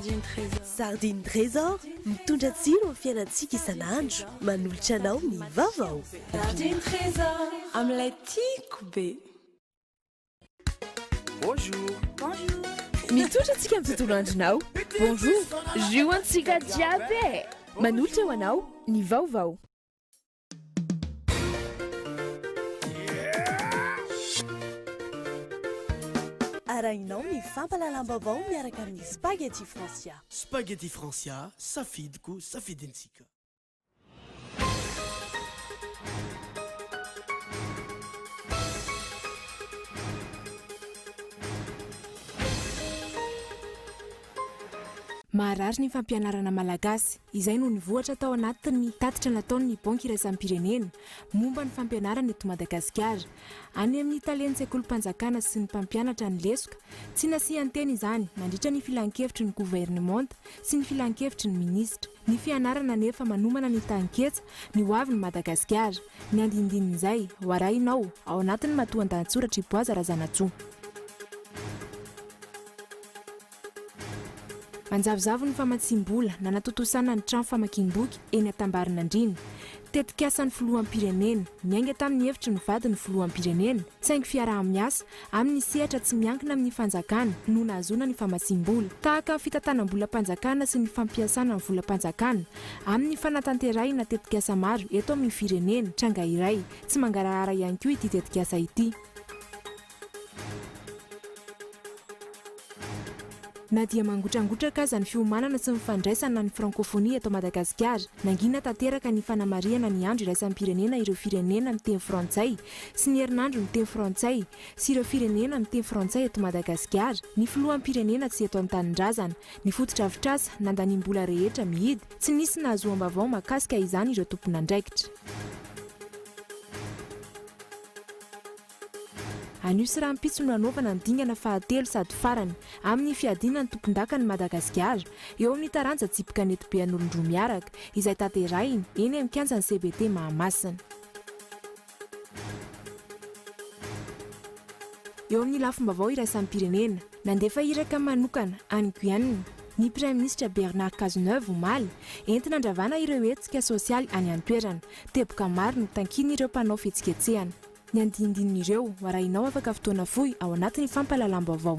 Sardine Trésor. Sardine Trésor, mitondra tsiro amin'ny fiainantsika isan'andro, manolotra anao ny vaovao. Sardine Trésor, amin'ilay tiako be. Bonjour. Bonjour. Mitondra antsika amin'ny tontolo andronao. Bonjour. Jour antsika jiaby e. Manolotra ho anao ny vaovao. Arahinao ny fampahalalam-baovao miaraka amin'ny Spaghetti Francia. Spaghetti Francia, safidiko, safidintsika. Maharary ny fampianarana malagasy, izay no nivoatra tao anatin'ny tatitra nataon'ny Banky iraisam-pirenena momba ny fampianarana eto Madagasikara. Any amin'ny talen'ny sekolim-panjakana sy ny mpampianatra ny lesoka, tsy nasian-teny izany nandritra ny filankevitry ny governemanta sy ny filankevitry ny minisitra. Ny fianarana anefa manomana ny taninketsa ny ho avin'i Madagasikara. Ny andinindinin'izay, ho arahinao ao anatin'ny matoandahatsoratr'i Boaza Razanatsoa. Manjavozavo ny famatsiam-bola nanatontosana ny trano famakiam-boky eny Antambarinandriana. Tetikasan'ny filoham-pirenena, niainga tamin'ny hevitry ny vadin'ny filoham-pirenena, saingy fiaraha-miasa amin'ny sehatra tsy miankina amin'ny fanjakana no nahazoana ny famatsiam-bola. Tahaka ny fitantanam-bolam-panjakana sy ny fampiasana ny volam-panjakana amin'ny fanatanterahina tetikasa maro eto amin'ny firenena, tranga iray tsy mangarahara ihany koa ity tetikasa ity. Na dia mangotrangotraka aza ny fiomanana sy ny fandraisana ny Frankôfônia eto Madagasikara, nangina tanteraka ny fanamarihana ny Andro iraisam-pirenena ireo firenena miteny frantsay sy ny herinandro miteny frantsay sy ireo firenena miteny frantsay eto Madagasikara, ny filoham-pirenena tsy eto an-tanindrazana, ny fotodrafitrasa nandaniam-bola rehetra mihidy, tsy nisy nahazoam-baovao mahakasika izany ireo tompon'andraikitra. Anio sy rahampitso no hanaovana ny dingana fahatelo sady farany amin'ny fiadiana ny tompondakan'i Madagasikara eo amin'ny taranja tsipy kanetibe an'olon-droa miaraka, izay tanterahina eny amin'ny kianjan'ny CBT Mahamasina. Eo amin'ny lafim-baovao iraisam-pirenena, nandefa iraka manokana any Guyane ny Praiminisitra Bernard Cazeneuve omaly, entina handravana ireo hetsika sosialy any an-toerana. Teboka maro no tankian'ireo mpanao fihetsiketsehana. Ny andinindin'ireo ho arahinao afaka fotoana fohy ao anatin'ny fampahalalam-baovao.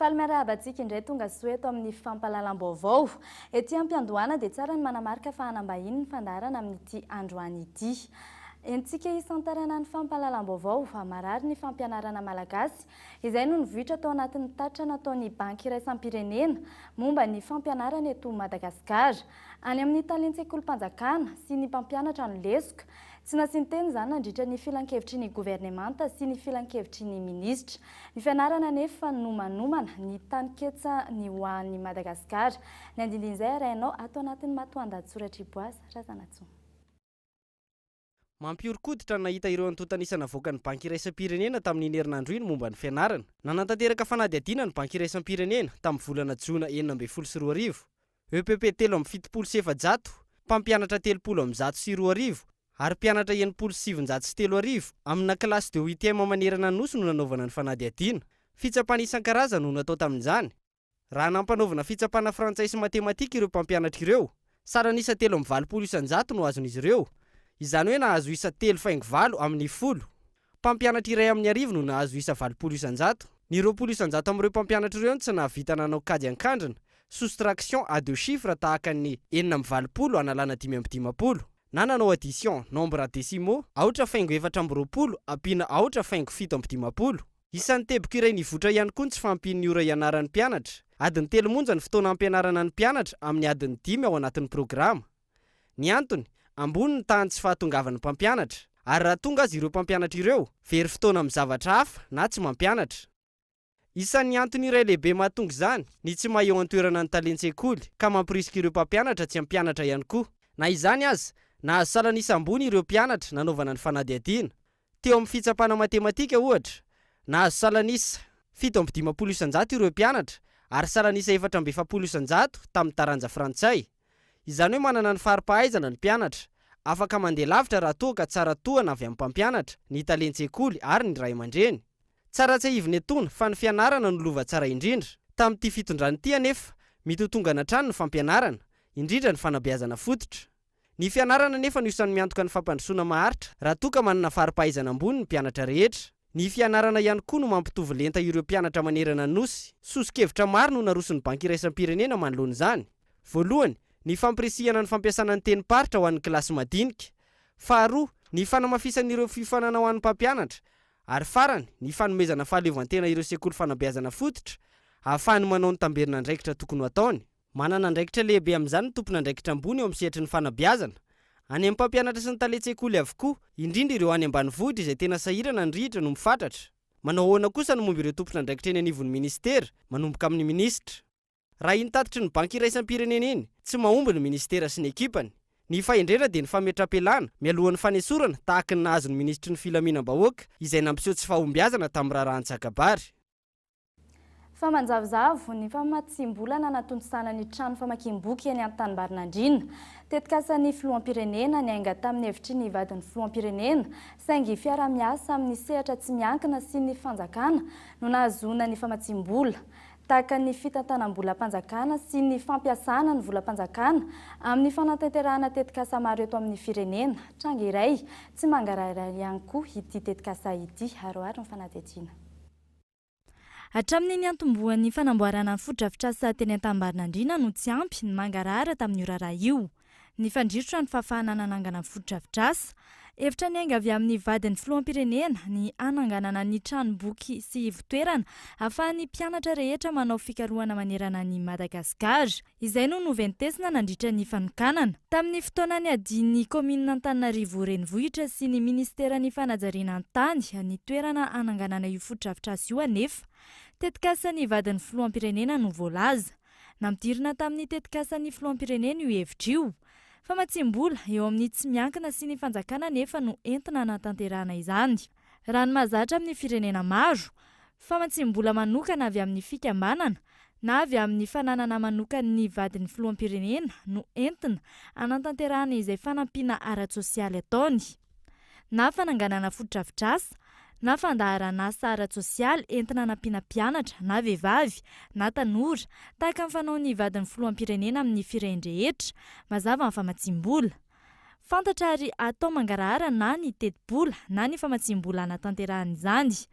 Faly miarahaba antsika indray tonga soa eto amin'ny fampahalalam-baovao. Ety am-piandohana dia tsara ny manamarika fa hanambahiny ny fandaharana amin'ity androany ity. Entintsika hisantarana ny fampahalalam-baovao fa marary ny fampianarana malagasy, izay no nivoitra tao anatin'ny tatitra nataon'ny Banky iraisam-pirenena momba ny fampianarana eto Madagasikara. Any amin'ny talen-tsekolim-panjakana sy ny mpampianatra no lesoka. Tsy nasian-teny izany nandritra ny filankevitry ny governemanta sy ny filankevitry ny minisitra. Ny fianarana anefa no manomana ny taninketsa ny ho an'i Madagasikara. Ny andindin'izay arahinao ato anatin'ny matoandahatsoratr'i Boaza Razanatsoa. Mampihoron-koditra ny nahita ireo antontan'isa navoakan'ny Banky Iraisam-pirenena tamin'iny herinandro iny momba ny fianarana. Nanatanteraka fanadihadiana ny Banky Iraisam-pirenena tamin'ny volana jona 2016. EPP 473, mpampianatra 2130 ary mpianatra 2960 amina classe de huitième manerana ny Nosy no nanaovana ny fanadihadiana. Fitsapana isan-karazany no natao tamin'izany. Raha nampanaovina fitsapana frantsay sy matematika ireo mpampianatra ireo, saran'isa 83% no azon'izy ireo, izany hoe nahazo isa telo faingo valo amin'ny folo. Mpampianatra iray amin'ny arivo no nahazo isa 80%. Ny 20% amin'ireo mpampianatra ireo no tsy nahavita nanao kajy an-kandrina, soustraction à deux chiffres tahaka ny 86 analana 55, na nanao addition nombres décimaux, aotra faingo 24 ampiana aotra faingo 57. Isan'ny teboka iray nivoitra ihany koa ny tsy fahampian'ny ora ianaran'ny mpianatra. Adiny telo monja ny fotoana ampianarana ny mpianatra amin'ny adiny dimy ao anatin'ny programa. Ny antony, ambony ny tahan'ny tsy fahatongavan'ny mpampianatra. Ary raha tonga aza ireo mpampianatra ireo, very fotoana amin'ny zavatra hafa na tsy mampianatra. Isan'ny antony iray lehibe mahatonga izany ny tsy maha eo an-toerana ny talen-tsekoly ka mamporisika ireo mpampianatra tsy hampianatra ihany koa. Na izany aza, nahazo salan'isa ambony ireo mpianatra nanaovana ny fanadihadiana. Teo amin'ny fitsapana matematika, ohatra, nahazo salan'isa 57% ireo mpianatra ary salan'isa 44% tamin'ny taranja frantsay. Izany hoe manana ny fari-pahaizana ny mpianatra, afaka mandeha lavitra raha toa ka tsara tohana avy amin'ny mpampianatra, ny talen-tsekoly ary ny ray aman-dreny. Tsara tsiahivina etoana fa ny fianarana no lova tsara indrindra. Tamin'ity fitondrana ity anefa, mitotongana hatrany ny fampianarana, indrindra ny fanabeazana fototra. Ny fianarana anefa no isan'ny miantoka ny fampandrosoana maharitra raha toa ka manana fari-pahaizana ambony ny mpianatra rehetra. Ny fianarana ihany koa no mampitovy lenta ireo mpianatra manerana ny Nosy. Soso-kevitra maro no naroson'ny Banky iraisam-pirenena manoloana izany. Voalohany, ny fampirisihana ny fampiasana ny tenim-paritra ho an'ny kilasy madinika. Faharoa, ny fanamafisana ireo fiofanana ho an'ny mpampianatra. Ary farany, ny fanomezana fahaleovantena ireo sekoly fanabeazana fototra, ahafahany manao ny tamberin'andraikitra tokony ho ataony. Manana andraikitra lehibe amin'izany ny tompon'andraikitra ambony eo amin'ny sehatry ny fanabeazana. Any amin'ny mpampianatra sy ny talen-tsekoly avokoa, indrindra ireo any ambanivohitra izay tena sahirana ny rihitra no mifatratra. Manao ahoana kosa ny momba ireo tompon'andraikitra eny anivon'ny minisitera, manomboka amin'ny minisitra? Raha iny tatitry ny Banky iraisam-pirenena iny, tsy mahomby ny minisitera sy ny ekipany. Ny fahendrena dia ny fametram-pialana mialohan'ny fanesorana tahaka ny nahazo ny minisitry ny filaminam-bahoaka izay nampiseho tsy fahombiazana tamin'ny raharaha Antsakabary. Fa manjavozavo ny famatsiam-bola nanatontosana ny trano famakiam-boky eny Antanimbarinandriana. Tetikasan'ny filoham-pirenena niainga tamin'ny hevitry ny vadin'ny filoham-pirenena, saingy fiaraha-miasa amin'ny sehatra tsy miankina sy ny fanjakana no nahazoana ny famatsiam-bola. tahaka ny fitantanam-bolam-panjakana sy ny fampiasana ny volam-panjakana amin'ny fanatanterahana tetikasa maro eto amin'ny firenena. Tranga iray tsy mangarahara ihany koa ity tetikasa ity. Aroaro ny fanadihadiana. Hatramin'ny niantombohan'ny fanamboarana ny fotodrafitrasa teny Antanimbarinandriana no tsy ampy ny mangarahara tamin'io raharaha io. Nifandrirotra ny fahafahana nanangana ny fotodrafitrasa. Hevitra niainga avy amin'ny vadin'ny filoham-pirenena ny hananganana ny tranomboky sy ivontoerana ahafahan'ny mpianatra rehetra manao fikarohana manerana an'i Madagasikara. Izay no noventesina nandritra ny fanokanana. Tamin'ny fotoana niadian'ny kaominina Antananarivo Renivohitra sy ny minisiteran'ny fanajariana ny tany ny toerana hananganana io fotodrafitrasa io anefa, tetikasan'ny vadin'ny filoham-pirenena no voalaza. Nampidirina tamin'ny tetikasan'ny filoham-pirenena io hevitra io. Famatsiam-bola eo amin'ny tsy miankina sy ny fanjakana anefa no entina hanatanterahana izany. Raha ny mahazatra amin'ny firenena maro, famatsiam-bola manokana avy amin'ny fikambanana na avy amin'ny fananana manokan'ny vadin'ny filoham-pirenena no entina hanatanterahana izay fanampiana ara-tsosialy ataony. Na fananganana fotodrafitrasa, na fandaharanasa ara-tsosialy entina hanampiana mpianatra na vehivavy na tanora, tahaka ny fanaon'ny vadin'ny filoham-pirenena amin'ny firehin-drehetra, mazava ny famatsiam-bola. Fantatra ary atao mangarahara na ny tetibola na ny famatsiam-bola hanatanterahana izany.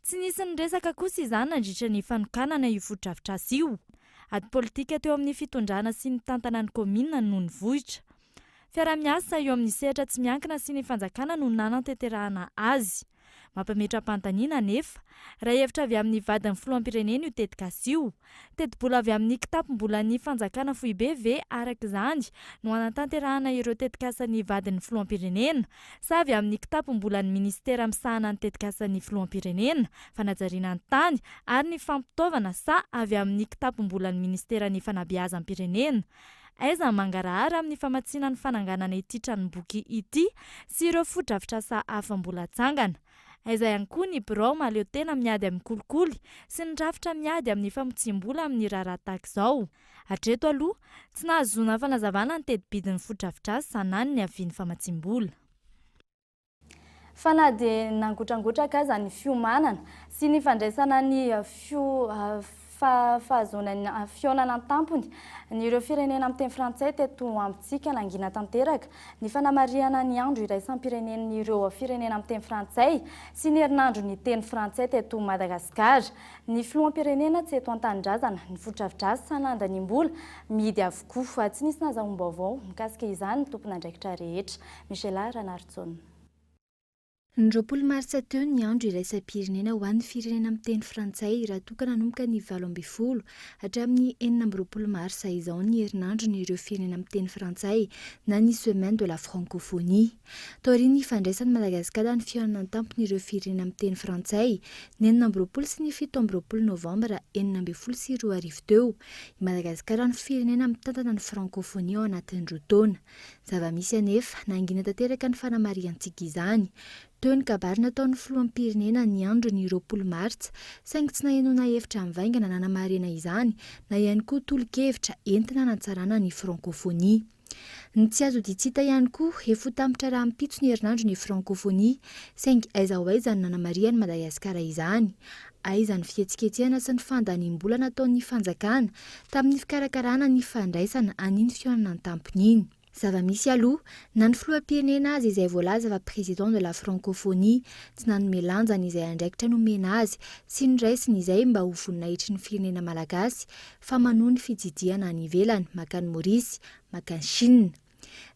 Tsy nisy niresaka kosa izany nandritra ny fanokanana io fotodrafitrasa io. Ady politika teo amin'ny fitondrana sy ny mpitantana ny kaominina no nivoitra. Fiaraha-miasa eo amin'ny sehatra tsy miankina sy ny fanjakana no nanantenterahana azy. Mampametra-panontaniana anefa, raha hevitra avy amin'ny vadin'ny filoham-pirenena io tetikasa io. Tetibola avy amin'ny kitapom-bolan'ny fanjakana foibe ve araka izany no hanatanterahana ireo tetikasan'ny vadin'ny filoham-pirenena sa avy amin'ny kitapom-bolan'ny minisitera misahana ny tetikasan'ny filoham-pirenena, fanajariana ny tany ary ny fampitaovana sa avy amin'ny kitapom-bolan'ny minisiteran'ny fanabeazam-pirenena? Aiza ny mangarahara amin'ny famatsiana ny fananganana ity tranomboky ity sy ireo fotodrafitrasa hafa mbola hatsangana? Aiza ihany koa ny birao mahaleo tena miady amin'ny kolikoly sy ny rafitra miady amin'ny famotsiam-bola amin'ny raharaha tahaka izao? Hatreto aloha, tsy nahazoana fanazavana ny teti-bidin'ny fotodrafitrasa na ny niavian'ny famatsiam-bola. Fa na dia nangotrangotraka aza ny fiomanana sy ny fandraisana ny fahazoana ny fihaonana an-tampony ny ireo firenena miteny frantsay teto amintsika, nangina tanteraka ny fanamarihana ny andro iraisam-pirenen'ireo firenena miteny frantsay sy ny herinandro ny teny frantsay teto Madagasikara. Ny filoham-pirenena tsy eto an-tanindrazana, ny fotodrafitrasa nandaniam-bola mihidy avokoa. Tsy nisy nahazahoam-baovao mikasika izany ny tompon'andraikitra rehetra. Michela Ranarintson. Ny 20 martsa teo ny andro iraisam-pirenena ho an'ny firenena miteny frantsay raha toa ka nanomboka ny 18 hatramin'ny 26 marsa izao ny herinandron'ireo firenena miteny frantsay na ny semaine de la francophonie. Taorian'ny fandraisan'i Madagasikara ny fihaonana an-tampon'ireo firenena miteny frantsay ny 26 sy ny 27 novambra 2016 teo, i Madagasikara no firenena mitantana ny francophonie ao anatin'ny 2 taona. Zava-misy anefa, nangina tanteraka ny fanamarihantsika izany. Teo ny kabary nataon'ny filoham-pirenena ny andron'ny 20 martsa, saingy tsy nahenoana hevitra mivaingana nanamarihana izany na ihany koa tolo-kevitra entina hanatsarana ny frankôfônia. Ny tsy azo odian-tsy hita ihany koa, efa ho tampitra rahampitso ny herinandro ny frankôfônia, saingy aiza ho aiza no nanamarihan'i Madagasikara izany? Aiza ny fihetsiketsehana sy ny fandaniam-bola nataon'ny fanjakana tamin'ny fikarakarana ny fandraisana an'iny fihaonana an-tampony iny? Zava-misy aloha, na ny filoham-pirenena aza izay voalaza fa président de la francophonie, tsy nanome lanjany izay andraikitra nomena azy sy noraisiny izay mba ho voninahitry ny firenena malagasy fa manohy ny fitsidihana any ivelany, makany Maurice, makany Chine.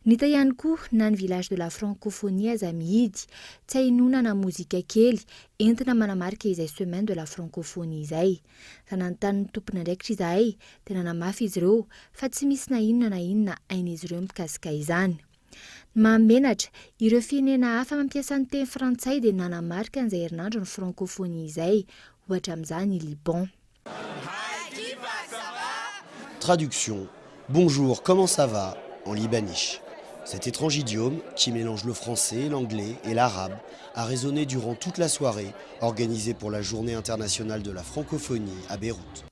Ny hita ihany koa na ny village de la francophonie aza mihidy, tsy ahenoana na mozika kely entina manamarika izay semaine de la francophonie izay. Raha nanontany ny tompon'andraikitra izahay dia nanamafy izy ireo fa tsy misy na inona na inona hain'izy ireo mikasika izany. Ny mahamenatra, ireo firenena hafa mampiasa ny teny frantsay dia nanamarika an'izay herinandro ny francophonie izay, ohatra amin'izany i Liban. Traduction Bonjour, comment ça va en libaniche. Cet étrange idiome, qui mélange le français, l'anglais et l'arabe, a résonné durant toute la soirée organisée pour la Journée internationale de la francophonie à Beyrouth.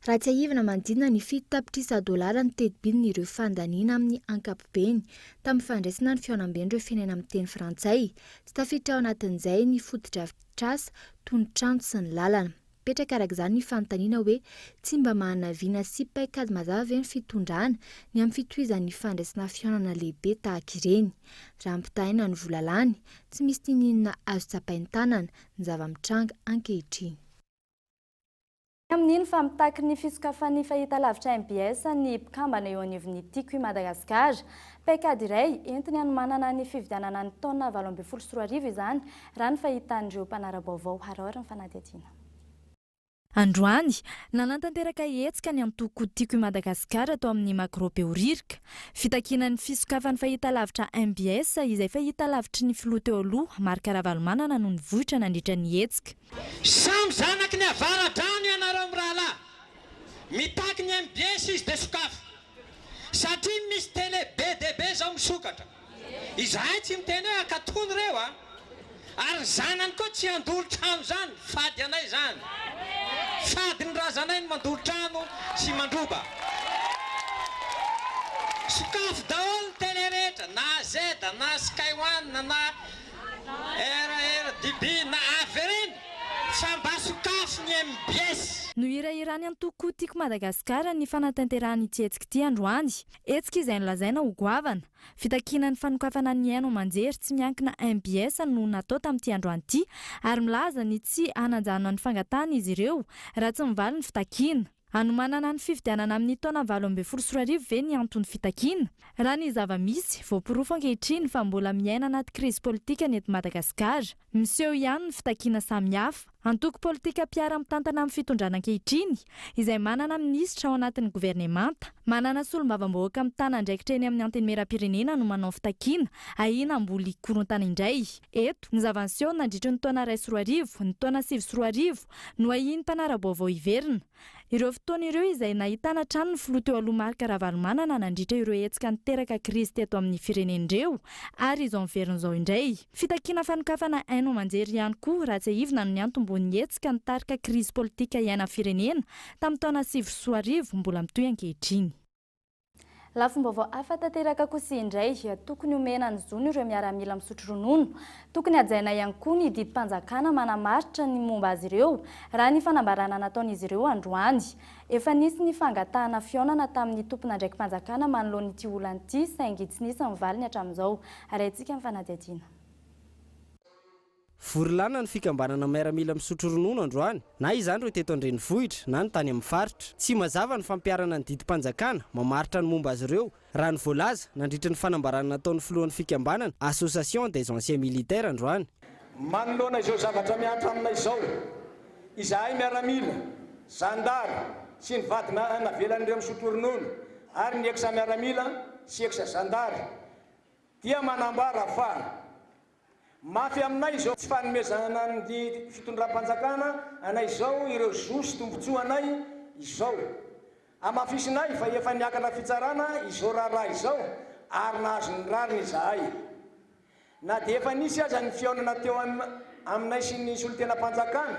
Raha tsiahivina, manodidina ny 7 tapitrisa dolara ny teti-bidin'ireo fandaniana amin'ny ankapobeny tamin'ny fandraisana ny fihaonamben'ireo firenena amin'ny teny frantsay. Tsy tafiditra ao anatin'izay ny fotodrafitrasa toy ny trano sy ny lalana. Mipetraka araka izany ny fanontaniana hoe tsy mba manana vina sy paikady mazava ve ny fitondrana ny amin'ny fitohizan'ny fandraisana fihaonana lehibe tahaka ireny? Raha ampitahaina ny vola lany, tsy misy n'inon'inona azo tsapain-tanana ny zava-mitranga ankehitriny. Amin'iny fa mitaky ny fisokafan'ny fahitalavitra MBS ny mpikambana eo anivon'ny Tiako i Madagasikara. Paikady iray entiny hanomanana ny fifidianana ny taona 2018 izany raha ny fahitan'ireo mpanara-baovao. Haraory ny fanadihadiana. Androany, nanatanteraka hetsika ny antoko Tiako i Madagasikara tao amin'ny Magro Behoririka. Fitakiana ny fisokafan'ny fahitalavitra MBS izay fahitalavitry ny filoha teo aloha Marc Ravalomanana no nivoitra nandritra ny hetsika. Samy zanaky ny avaradrano ianareo mirahalahy. Mitaky ny MBS izy dia sokafo. Satria misy télé be dia be izao misokatra. Izahay tsy miteny hoe akatony ireo a! Ary ny zanany koa tsy handoro trano izany, fady anay izany. Fady ny razanay ny mandoro trano sy mandroba. Sokafo daholo ny télé rehetra, na AZ, na Sky One, na RRDB, na avereno fa mba sokafo ny MBS. Nohirahirany antoko Tiako Madagasikara ny fanatanterahana ity hetsika ity androany. Hetsika izay nolazaina ho goavana. Fitakiana ny fanokafana ny haino aman-jery tsy miankina MBS no natao tamin'ity androany ity ary milaza ny tsy hanajana ny fangatahana izy ireo raha tsy mivaly ny fitakiana. Hanomanana ny fifidianana amin'ny taona 2018 ve ny anton'ny fitakiana? Raha ny zava-misy, voaporofo ankehitriny fa mbola miaina anaty krizy politika ny eto Madagasikara. Miseho ihany ny fitakiana samihafa. Antoko politika mpiara-mitantana amin'ny fitondrana ankehitriny, izay manana minisitra ao anatin'ny governemanta, manana solombavambahoaka mitana andraikitra eny amin'ny antenimieram-pirenena no manao fitakiana ahiana hamboly korontana indray. Eto, ny zava-niseho nandritry ny taona 2001, ny taona 2009 no ahian'ny mpanara-baovao hiverina. Ireo fotoana ireo izay nahitana hatrany ny filoha teo aloha Marc Ravalomanana nandritra ireo hetsika niteraka krizy teto amin'ny firenena ireo ary izao miverina izao indray. Fitakiana fanokafana haino aman-jery ihany koa raha tsiahivina no niantombohan'ny hetsika nitarika krizy politika iainan'ny firenena tamin'ny taona 2009 mbola mitohy ankehitriny. Lafim-baovao hafa tanteraka kosa indray, tokony homena ny zony ireo miaramila misotro ronono. Tokony hajaina ihany koa ny didim-panjakana manamaritra ny momba azy ireo, raha ny fanambarana nataon'izy ireo androany. Efa nisy ny fangatahana fihaonana tamin'ny tompon'andraiki-panjakana manoloana ity olana ity, saingy tsy nisy ny valiny hatramin'izao. Arahintsika ny fanadihadiana. Vory lanona ny fikambanana miaramila misotro ronono androany, na izany ireo teto an-drenivohitra na ny tany amin'ny faritra. Tsy mazava ny fampiharana ny didim-panjakana mamaritra ny momba azy ireo, raha ny voalaza nandritra ny fanambarana nataon'ny filohan'ny fikambanana Association des anciens militaires androany. Manoloana izao zavatra mihatra aminay izao, izahay miaramila, zandary sy ny vady navelan'ireo misotro ronono ary ny ex-miaramila sy ex-zandary dia manambara fa mafy aminay izao tsy fanomezana ny fitondram-panjakana anay izao ireo zo sy tombontsoanay izao. Hamafisinay fa efa niakatra fitsarana izao raharaha izao ary nahazo ny rariny izahay. Na dia efa nisy aza ny fihaonana teo aminay sy ny solontenam-panjakana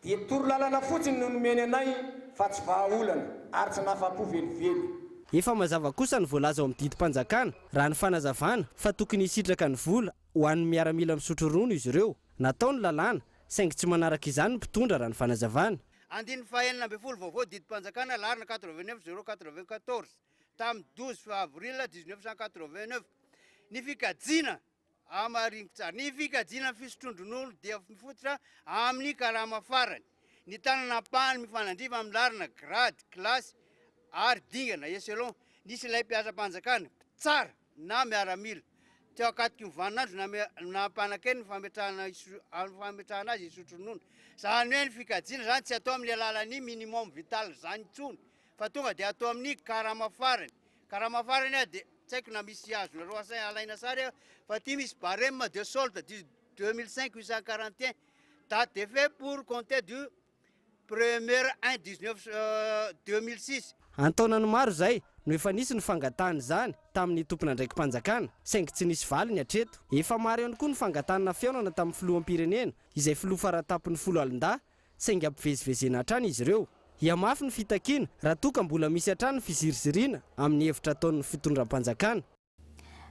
dia torolalana fotsiny no nomeny anay fa tsy vahaolana ary tsy nahafapo velively. Efa mazava kosa ny voalaza ao amin'ny didim-panjakana, raha ny fanazavana, fa tokony hisitraka ny vola ho an'ny miaramila misotro ronono izy ireo. Natao ny lalàna, saingy tsy manaraka izany ny mpitondra raha ny fanazavana. Andininy faha 16 vaovao didim-panjakana laharana 89 094 tamin'ny 12 avril 1989 Ny fikajiana hamariniko tsara, ny fikajiana ny fisotroan-dronono dia mifototra amin'ny karama farany, ny tanana ampahany mifanandrify amin'ny laharana, grady, kilasy ary dingana, echelon, nisy ilay mpiasam-panjakana, mpitsara na miaramila, teo ankatoky ny vaninandro nampanan-kery ny fametrahana azy hisotro ronono. Izany hoe ny fikajiana izany tsy atao amin'ny alalan'ny minimum vital izany intsony fa tonga dia atao amin'ny karama farany. Karama farany ah dia tsy haiko na misy azonareo asaina alaina sary ah fa aty misy barème de solde du 2005 841 date d'effet pour compter du premier 1 19 2006. An-taonany maro izay no efa nisy ny fangatahana izany tamin'ny tompon'andraiki-panjakana, saingy tsy nisy valiny hatreto. Efa maro ihany koa ny fangatahana fihaonana tamin'ny filoham-pirenena, izay filoha faratampon'ny foloalindahy, saingy ampivezivezena hatrany izy ireo. Hihamafy ny fitakiana raha toa ka mbola misy hatrany ny fiziriziriana amin'ny hevitra ataon'ny fitondram-panjakana.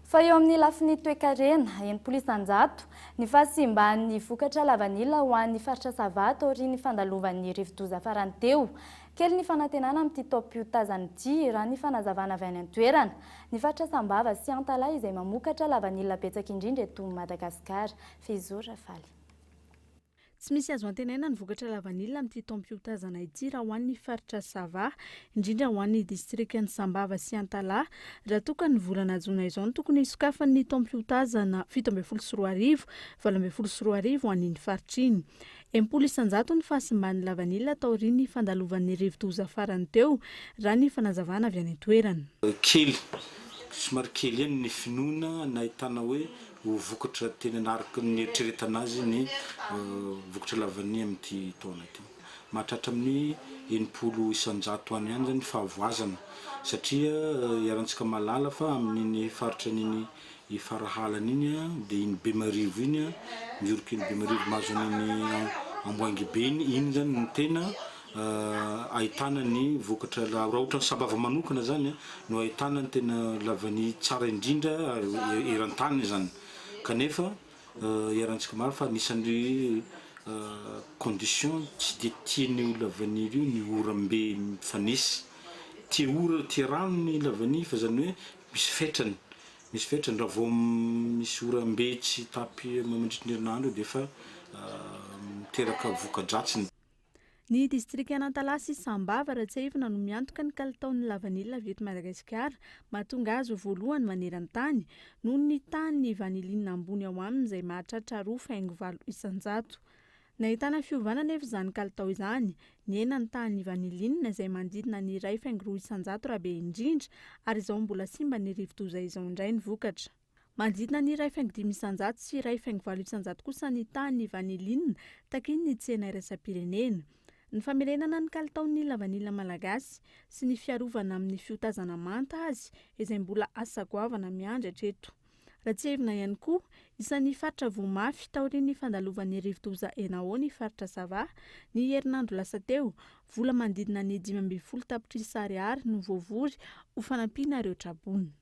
Fa eo amin'ny lafiny toekarena, 60%, ny fahasimban'ny vokatra lavanila ho an'ny faritra Sava taorian'ny fandalovan'ny rivodoza farany teo. Kely ny fanantenana amin'ity taom-piotazana ity, raha ny fanazavana avy any an-toerana. Ny faritra Sambava sy Antalaha izay mamokatra lavanila betsaka indrindra eto Madagasikara. Fehizoro Rafaly. Tsy misy azo antenaina ny vokatra lavanila amin'ity taom-piotazana ity raha ho an'ny faritra Sava, indrindra ho an'ny distrikan'i Sambava sy Antalaha, raha toa ka ny volana jona izao no tokony hisokafan'ny taom-piotazana 2017, 2018 ho an'iny faritra iny. 60% ny fahasimban'ny lavanila taorian'ny fandalovan'ny rivodoza farany teo, raha ny fanazavana avy any an-toerana. Kely, somary kely ihany ny finoana nahitana hoe Ho vokatra tena araka ny nieritreretana azy ny vokatra lavanille amin'ity taona ity. Mahatratra amin'ny 60% any ihany izany ny fahavoazana satria iarahantsika mahalala fa amin'iny faritra an'iny Farahalana iny dia iny Bemarivo iny, miorika iny Bemarivo mahazo an'iny Amboangibe iny, iny izany no tena ahitana ny vokatra raha ohatra ny Sambava manokana zany no ahitana ny tena lavanille tsara indrindra eran-tany zany kanefa iarahantsika maro fa anisan'ny condition tsy dia tian'io lavanille io ny oram-be mifanesy, tia ora tia rano ny lavanille fa zany hoe misy fetrany, misy fetrany raha vao misy oram-be tsy tapy mandritry ny herinandro eo dia efa miteraka voka-dratsiny. Ny distrikan'Antalaha sy Sambava raha tsiahivina no miantoka ny kalitaon'ny lavanila avy eto Madagasikara, mahatonga azy ho voalohany maneran-tany, noho ny tahan'ny vanilina ambony ao aminy izay mahatratra 2,8%. Nahitana fiovana anefa izany kalitao izany, nihena ny tahan'ny vanilina izay manodidina ny 1,2% raha be indrindra, ary izao mbola simban'ny rivodoza izao indray ny vokatra. Manodidina ny 1,5% sy 1,8% kosa ny tahan'ny vanilina takian'ny tsena iraisam-pirenena. Ny famerenana ny kalitaon'ny lavanila malagasy sy ny fiarovana amin'ny fiotazana manta azy izay mbola asa goavana miandry hatreto. Raha tsiahivina ihany koa, isan'ny faritra voa mafy taorian'ny fandalovan'ny rivodoza Enawo ny faritra Sava, ny herinandro lasa teo. Vola manodidina ny 15 tapitrisa ariary no voavory ho fanampiana ireo traboina.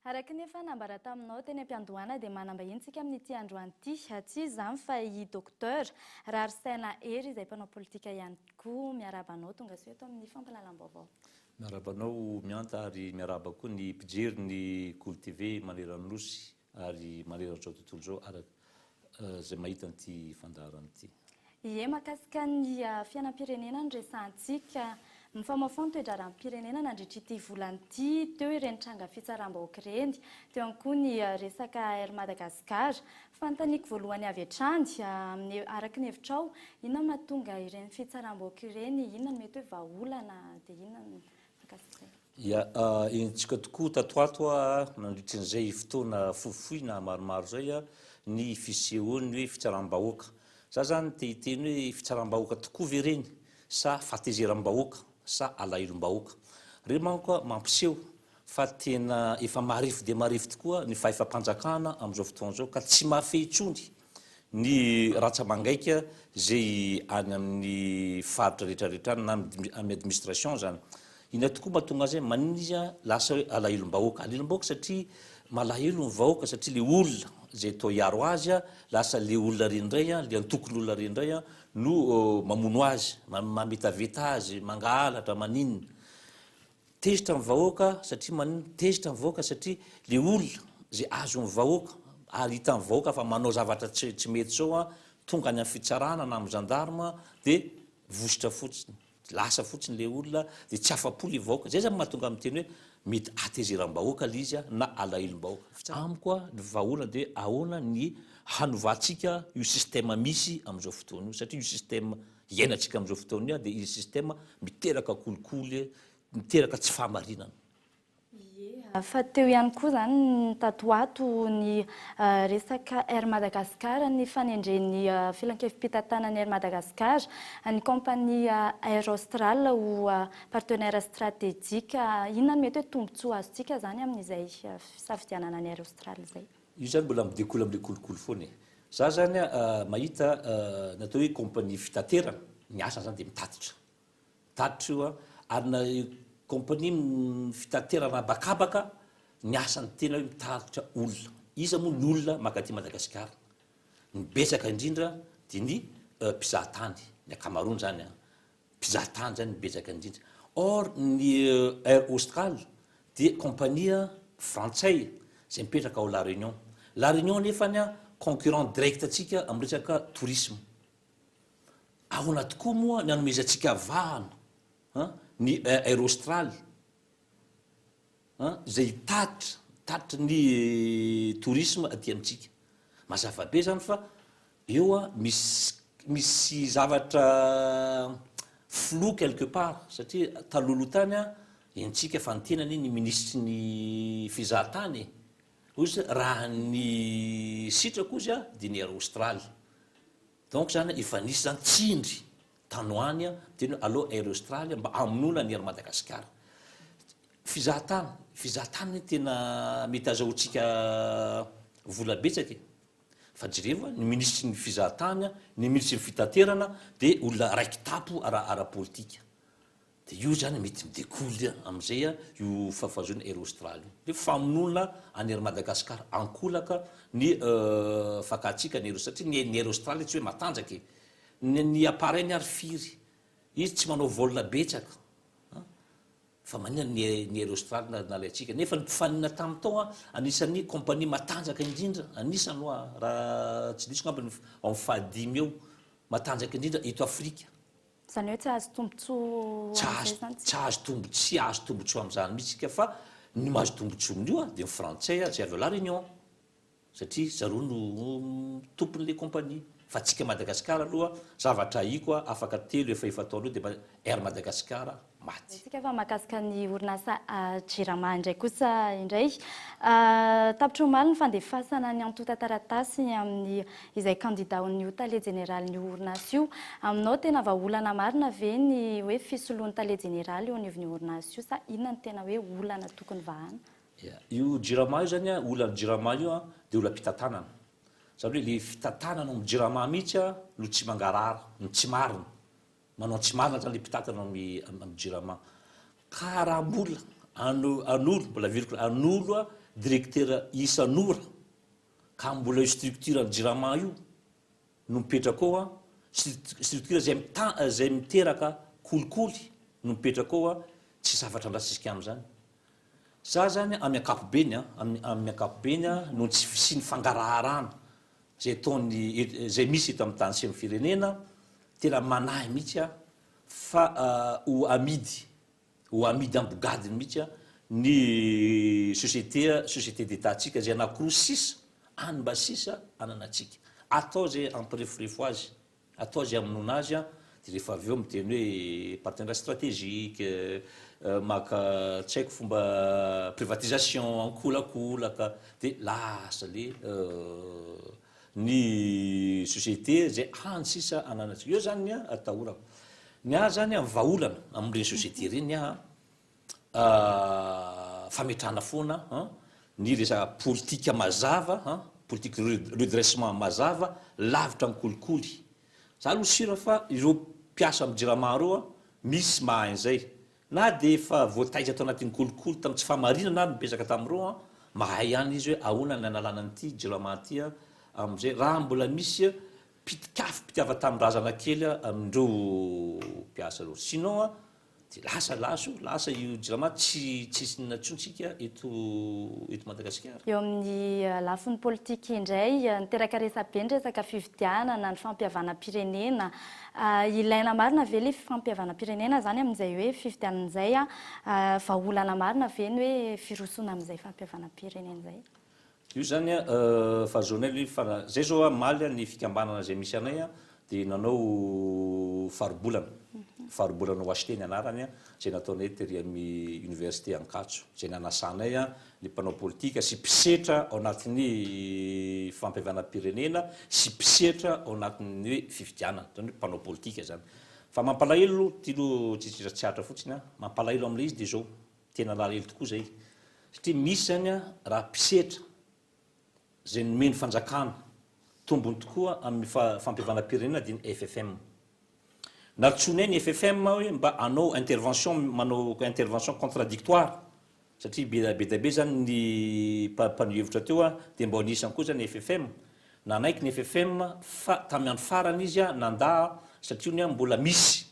Araka ny efa nambara taminao teny am-piandohana dia manam-bahiny isika amin'ity androany ity. Tsy iza izany fa i Docteur Raharisaina Hery izay mpanao politika ihany koa. Miarahaba anao tonga soa eto amin'ny fampahalalam-baovao. Miarahaba anao Mianta ary miarahaba koa ny mpijery ny Kolo TV maneran'ny Nosy ary maneran'izao tontolo izao araka izay mahita an'ity fandaharana ity. Ie, mahakasika ny fiainam-pirenena no resahantsika. Mifamahofaho ny toe-draharaham-pirenena nandritra ity volana ity, teo ireny tranga fitsaram-bahoaka ireny, teo ihany koa ny resaka Air Madagascar. Fanontaniako voalohany avy hatrany, amin'ny araka ny hevitrao, inona no mahatonga ireny fitsaram-bahoaka ireny, inona no mety hoe vahaolana dia inona no mahakasika izay? Ya, henontsika tokoa tato ho ato nandritry an'izay fotoana fohifohy na maromaro izay ny fisehoan'ny hoe fitsaram-bahoaka. Za zany te hiteny hoe fitsaram-bahoaka tokoa ve ireny sa fahatezeram-bahoaka sa alahelom-bahoaka? Ireny manko mampiseho fa tena efa marefo dia marefo tokoa ny fahefam-panjakana amin'izao fotoana izao ka tsy mahafehy intsony ny rantsa-mangaika izay any amin'ny faritra rehetra rehetra any na amin'ny administration izany. Inona tokoa mahatonga azy hoe maninona izy lasa hoe alahelom-bahoaka? Alahelom-bahoaka satria malahelo ny vahoaka satria ilay olona izay atao hiaro azy lasa ilay olona ireny indray, ilay antokon'olona ireny indray no mamono azy, mametaveta azy, mangalatra, maninona. Tezitra ny vahoaka satria maninona? Tezitra ny vahoaka satria le olona zay azon'ny vahoaka ary hitan'ny vahoaka fa manao zavatra tsy tsy mety zao an, tonga any amin'ny fitsarana na amin'ny gendarme de vositra fotsiny, lasa fotsiny le olona de tsy afa-po le vahoaka. Zay zany mahatonga ahy miteny hoe mety hatezeram-bahoaka le izy na alahelom-bahoaka. Amiko an, ny vahaolana de hoe ahoana ny hanovantsika io système misy amin'izao fotoana io satria io système iainantsika amin'izao fotoana io dia ilay système miteraka kolikoly, miteraka tsy fahamarinana. Ie, fa teo ihany koa izany ny tato ho ato ny resaka Air Madagascar, ny fanendren'ny filankevi-pitantanan'ny Air Madagascar ny kaompania Air Austral ho partenaire stratégique. Inona no mety hoe tombontsoa azontsika izany amin'izay fisafidianana ny Air Austral izay? Io zany mbola mi-decoule amle kolikoly foana e. Za zany mahita ny atao hoe compagnie fitaterana, ny asany zany dia mitatitra. Mitatitra io an, ary na compagnie fitaterana habakabaka, ny asany tena hoe mitatitra olona. Iza moa ny olona mankaty Madagasikara? Ny betsaka indrindra dia ny mpizaha tany, ny ankamaroany zany an. Mpizaha tany zany no betsaka indrindra. Or ny Air Austral dia compagnie frantsay izay mipetraka ao La Réunion. La Réunion nefany concurrent direct antsika amin'ny resaka tourisme. Ahoana tokoa moa ny hanomezantsika vahana ny Air Austral? Izay hitatitra, hitatitra ny tourisme aty amintsika. Mazava be izany fa eo misy misy zavatra flou quelque part satria talohaloha tany henontsika fa niteny anie ny minisitry ny fizahatany e! Hoy izy raha ny sitrako hozy dia ny Air Austral. Donc zany efa nisy zany tsindry tany ho any miteny hoe aleo Air Australia mba hamonoana ny Air Madagascar. Fizahatany, fizahatany anie tena mety azahoantsika vola betsaka e. Fa jerevo ny minisitry ny fizahatany, ny minisitry ny fitaterana dia olona raiki-tapo ara-politika. Dia io izany mety mi-decoule amin'izay io fahazoana Air Austral io. Hoe famonoana an'i Air Madagascar ankolaka ny fakantsika ny Air Austral, satria ny Air Austral tsy hoe matanjaka e. Ny ny appareil-ny ary firy? Izy tsy manao vol betsaka an! Fa maninona ny ny Air Austral no nalaintsika? Nefa ny mpifaninana tamin'ny tao an, anisan'ny compagnie matanjaka indrindra, anisany hoa, raha tsy diso angamba ny ao amin'ny fahadimy eo, matanjaka indrindra eto Afrika. Izany hoe tsy hahazo tombontsoa amin'izay izany tsika? Tsy hahazo tombo, tsy hahazo tombontsoa amin'izany mihitsy isika fa ny mahazo tombontsoa amin'io dia ny frantsay izay avy ao La Réunion satria zareo no tompon'ilay compagnie fa antsika Madagascar aloha zavatra ahiako afaka telo efa efa-taona eo dia mba Air Madagascar maty. Isika fa mahakasika ny orinasa Jirama indray kosa indray. Tapitra omaly ny fandefasana ny antontan-taratasy amin'ny izay kandida ho ny ho tale jeneralin'io orinasa io. Aminao tena vahaolana marina ve ny hoe fisoloan'ny tale jeneraly eo anivon'io orinasa io sa inona no tena hoe olana tokony vahana? Io Jirama io zany, olan'ny Jirama io dia olam-pitantanana. Izany hoe ilay fitantanana ao amin'ny Jirama mihitsy no tsy mangarahara, no tsy marina. Manao tsy marina zany le mpitantana ao amin'ny jirama. Ka raha mbola hanolo, mbola averiko, hanolo directeur isan'ora ka mbola io structure an'ny jirama io no mipetraka ao an, structure izay izay miteraka kolikoly no mipetraka ao an, tsy zavatra andrasintsika amin'izany. Za zany amin'ny ankapobeny an, amin'ny ankapobeny an, noho ny tsy fisian'ny fangaraharana izay ataon'ny, izay misy eto amin'ny tany sy amin'ny firenena, tena manahy mihitsy aho. fa ho amidy, ho amidy ambogadiny mihitsy ny société, société d'Etat-ntsika izay anankiroa sisa, any mba sisa ananantsika. Atao izay hampireforefo azy. Atao izay hamonoana azy an, dia rehefa avy eo miteny hoe partenariat stratégique, maka tsy haiko fomba privatisation ankolakolaka, dia lasa le ny société izay hany sisa ananantsika. Eo izany ny ahy atahorako. Ny ahy izany an, vahaolana amin'ireny société ireny ny ahy an, fametrahana foana an, ny resaka politika mazava an, politique de redressement mazava lavitra ny kolikoly. Za aloha sur fa ireo mpiasa amin'ny jirama ireo an, misy mahay an'izay. Na dia efa voataiza tao anatin'ny kolikoly tamin'ny tsy fahamarinana ary ny betsaka tamin'ireo an, mahay ihany izy hoe ahoana ny hanalana an'ity jirama ity an, amin'izay raha mbola misy pitik'afo mpitiavan-tanindrazana kely amin'ireo mpiasa ireo. Sinon an, Dia lasa lasa io, lasa io jirama tsy tsisy inona intsony tsika eto eto Madagasikara. Eo amin'ny lafiny politika indray, niteraka resabe ny resaka fifidianana, ny fampihavanam-pirenena. Ilaina marina ve ilay fampihavanam-pirenena izany amin'izay hoe fifidianana izay? Vahaolana marina ve ny hoe firosoana amin'izay fampihavanam-pirenena izay? Io zany fahazoanay aloha fa zay zao omaly ny fikambanana izay misy anay dia nanao faribolana, faribolana OHT ny anarany izay nataonay tery amin'ny université Ankatso izay nanasanay ny mpanao politika sy mpisetra ao anatin'ny fampihavanam-pirenena sy mpisetra ao anatin'ny hoe fifidianana, zany hoe mpanao politika zany. Fa mampalahelo, ity aloha tsitsitra tsy atra fotsiny, mampalahelo amin'ilay izy dia izao, Tena nalahelo tokoa zay satria misy zany raha mpisetra zay nomeny fanjakana tombony tokoa amin'ny fampihavanam-pirenena dia ny FFM. Nantsoinay ny FFM hoe mba hanao intervention manao intervention contradictoire satria be be dia be zany ny mpanohy hevitra teo dia mba ho anisany koa zany ny FFM. Nanaiky ny FFM fa tamin'ny andro farany izy nandà satria hono mbola misy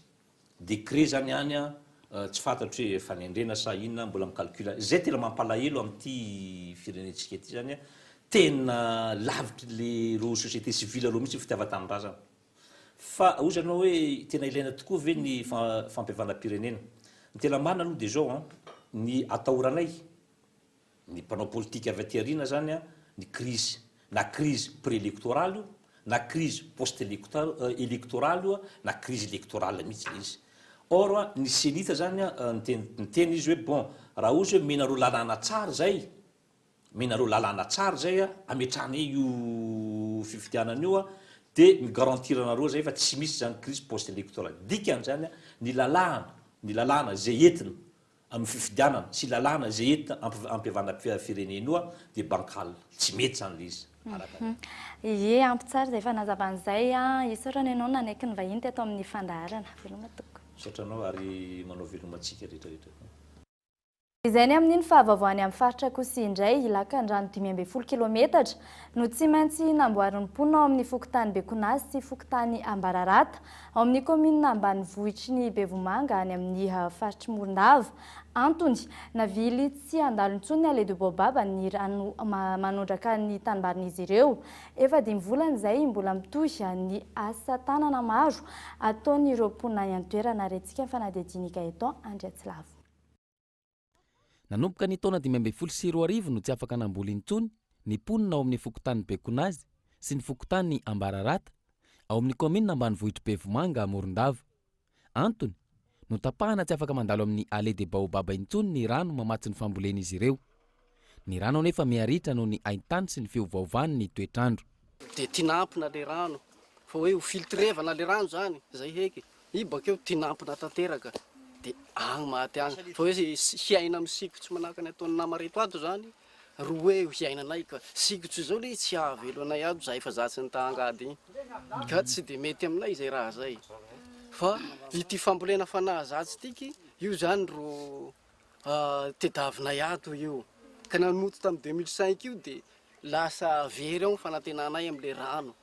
Décret zany any an, tsy fantatro hoe fanendrena sa inona, mbola mi-calcul. Zay tena mampalahelo amin'ity firenentsika ity zany an, tena lavitry le reo société civile reo mihitsy ny fitiavan-tanindrazana. Fa hozy ianao hoe tena ilaina tokoa ve ny fampihavanam-pirenena? Ny tena marina aloha dia zao an, ny atahoranay, Ny mpanao politika avy aty aoriana zany an, ny crise, na crise pre-electorale io, na crise post-electorale io, na crise electorale mihitsy ilay izy. Or an, ny cenit zany an, niteny niteny izy hoe bon, raha ohatra hoe omenareo lalàna tsara izay, omenareo lalàna tsara izay an, ametrahanay io fifidianana io an, dia mi-garantir anareo izay fa tsy misy izany crise post-electorale. Dikan'izany an, ny lalàna, ny lalàna izay entina Amin'ny fifidianana sy lalàna izay entina hampihavana firenena io dia bancal. Tsy mety izany ilay izy araka ny. Ie, ampy tsara izay fanazavana izay. Isaorana ianao nanaiky ny vahiny teto amin'ny fandaharana. Veloma tompoko. Misaotra anao ary manao veloma antsika rehetra rehetra koa. Izay ny amin'iny fa vaovao any amin'ny faritra Kosia indray, lakan-drano 15 kilometatra no tsy maintsy namboarin'ny mponina ao amin'ny fokontany Bekonazy sy fokontany Ambararata Ao amin'ny kaominina ambanivohitry ny Bevomanga any amin'ny faritr'i Morondava. Antony, navily tsy handalo intsony ny Allée de Baobab ny rano manondraka ny tanimbarin'izy ireo. Efa dimy volana izay mbola mitohy ny asa tanana maro ataon'ireo mponina any an-toerana. Rentsika ny fanadihadian'i Gaëtan Andriatsilavo. Nanomboka ny taona 2015 no tsy afaka namboly intsony ny mponina ao amin'ny fokontany Bekonazy sy ny fokontany Ambararata, ao amin'ny kaominina ambanivohitr'i Bevomanga, Morondava. Antony, notapahana tsy afaka mandalo amin'ny Allée des Baobab intsony ny rano mamatsy ny fambolen'izy ireo. Ny rano anefa miha-ritra noho ny haintany sy ny fiovaovan'ny toetr'andro. Dia tinampina le rano, fa hoe ho filtrevana le rano zany, zay heky. I bakeo tinampina tanteraka de agny maty agny fa hoe hiaina amin'ny sikotsy manahaka ny ataon'ny nama reto ato zany ro hoe ho hiainanay ka sikotsy zao le tsy hahavelo anay ato zahay fa zatsy ny tahangady igny ka tsy de mety aminay zay raha zay fa ity fambolena fa nahazatsy tiky io zany ro tedavinay ato io ka nanoto tamin'ny 2005 io de lasa very ao ny fanantenanay amle rano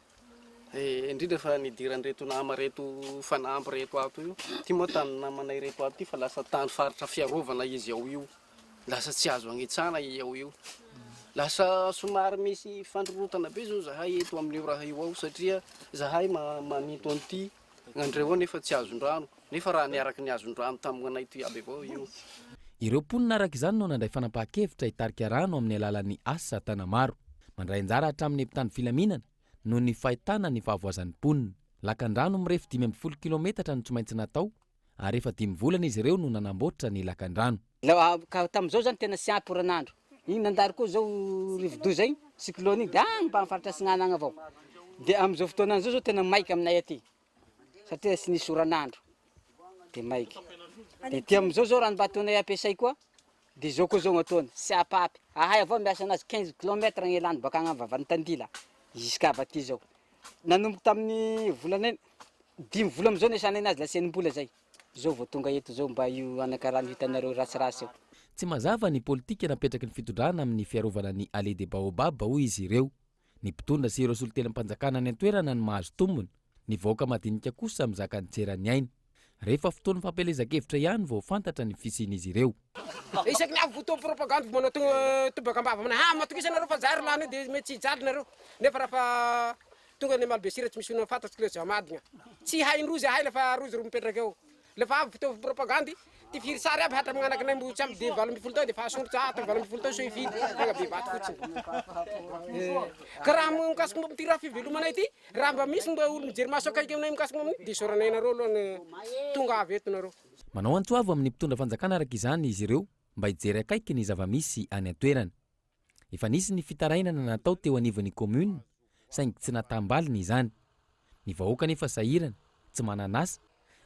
Eh, indrindra fa nidiran'ireto nama reto fanampy reto ato io. Ty moa tany namanay reto ato ty fa lasa tany faritra fiarovana izy ao io. Lasa tsy azo agnitsana i ao io. Lasa somary misy fandrorotana be zao zahay eto amin'io raha io ao satria zahay maninto an'ity. Gn'andreo ao nefa tsy azon-drano, nefa raha niaraky ny azon-drano tamin'gnanay toy aby avao io. Ireo mponina araka izany no nandray fanapahan-kevitra hitarika rano amin'ny alalan'ny asa tanamaro. Mandray anjara hatramin'ny mpitandro filaminana noho ny fahitana ny fahavoazan'ny mponina. Lakandrano mirefy 15 kilometatra no tsy maintsy natao ary efa dimy volana izy ireo no nanamboatra ny lakandrano. Ka tamin'izao zany tena tsy ampy oran'andro. Igny nandalo koa zao rivodoza igny, cyclone igny, de agny mba faritra atsinanana agny avao. De amin'izao fotoana zao zao tena maiky aminay aty satria tsy nisy oran'andro de maiky. De aty amin'izao zao rano mba ataonay ampiasay koa de zao koa zao gn'ataony, tsy ampy, ahay avao miasa anazy 15 kilomètre gn'elany baka agny vavan'i Tandila jusqu'à avy aty zao. Nanomboka tamin'ny volana dimy vola amizao niasanay anazy lasa enim-bola zay. Zao vao tonga eto zao mba io anaka rano hitanareo ratsiratsy io. Tsy mazava ny politika napetraky ny fitondrana amin'ny fiarovana ny Allée des Baobabs, hoy izy ireo. Ny mpitondra sy ireo solontenam-panjakana any an-toerana no mahazo tombony, ny vahoaka madinika kosa mizaka ny tseran'ny aina. Rehefa fotoan'ny fampielezan-kevitra ihany vao fantatra ny fisian'izy ireo. Isaky ny avy fotoam propagandy vao manao tobaka am-bava aminay, ha matokisa nareo fa zary lany eo dia mety tsy hijaly nareo, nefa raha fa tonga ny malbesira tsy misy olona fantatro kle za madina, tsy hain-drozy ahay lefa rozy ro mipetraka eo, lefa avy fotoam propagandy, tifiry sary aby hatramin'ny anakinay mbo tsy ampy de 18 taona defa asondrotra hatramin'ny 18 taona sao hifidy, tegna be vato fotsiny. Ka raha mikasika momba ity raha fivelomanay ity, Raha mba misy mba olo mijery maso akaiky aminay mikasika amin'io dia isaoranay anareo aloha ny tonga avy eto nareo. Manao antso avo amin'ny mpitondra fanjakana araka izany izy ireo mba hijery akaiky ny zava-misy any an-toerana. Efa nisy ny fitarainana natao teo anivon'ny commune saingy tsy natam-baliny izany. Ny vahoaka anefa sahirana, tsy manana asa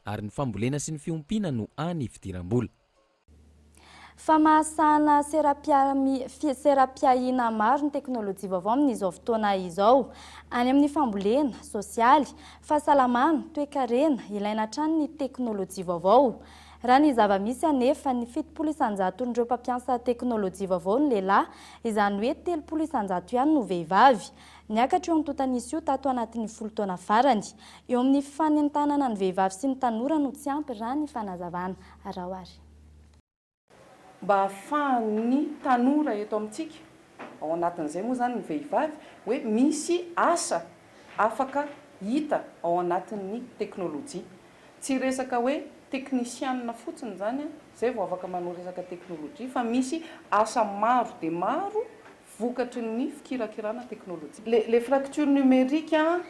ary ny fambolena sy ny fiompiana no hany fidiram-bola. Famasahana seram-piahiana maro ny teknolojia vaovao amin'izao fotoana izao. Any amin'ny fambolena, sosialy, fahasalamana, toekarena, ilaina hatrany ny teknolojia vaovao. Raha ny zava-misy anefa, ny 70 isan-jaton'ireo mpampiasa teknolojia vaovao no lehilahy, izany hoe 30 isan-jato ihany no vehivavy. Niakatra io antontan'isa io tato anatin'ny folo taona farany. Eo amin'ny fanentanana ny vehivavy sy ny tanora no tsy ampy raha ny fanazavana. Araho ary. Mba ahafahan'ny tanora eto amintsika, ao anatin'izay moa izany ny vehivavy, hoe misy asa afaka hita ao anatin'ny teknolojia. Tsy resaka hoe teknisianina fotsiny izany izay vao afaka manao resaka teknolojia fa misy asa maro dia maro vokatry ny fikirakirana teknolojia. Le fracture numérique an,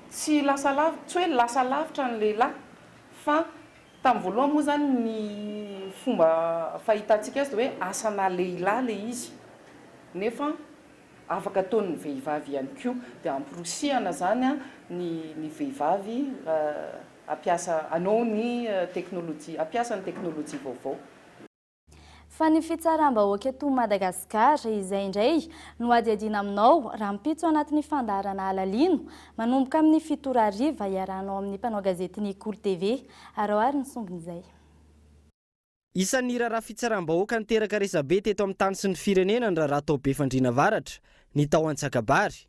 tsy lasa lavitra, tsy hoe lasa lavitra ny lehilahy fa tamin'ny voalohany moa izany ny fomba fahitantsika azy dia hoe asana lehilahy ilay izy nefa afaka ataon'ny vehivavy ihany koa. Dia amporisihana izany ny ny vehivavy hampiasa hanao ny teknolojia, hampiasa ny teknolojia vaovao. Fa ny fitsaram-bahoaka eto Madagasikara, izay indray no hadihadiana aminao rahampitso anatin'ny fandaharana Alalino, manomboka amin'ny 7 ora hariva, iarahanao amin'ny mpanao gazetin'ny Kolo TV. Araho ary ny sombin'izay. Isan'ny raharaha fitsaram-bahoaka niteraka resabe teto amin'ny tany sy ny firenena ny raharaha tao Befandriana Avaratra, ny tao Antsakabary.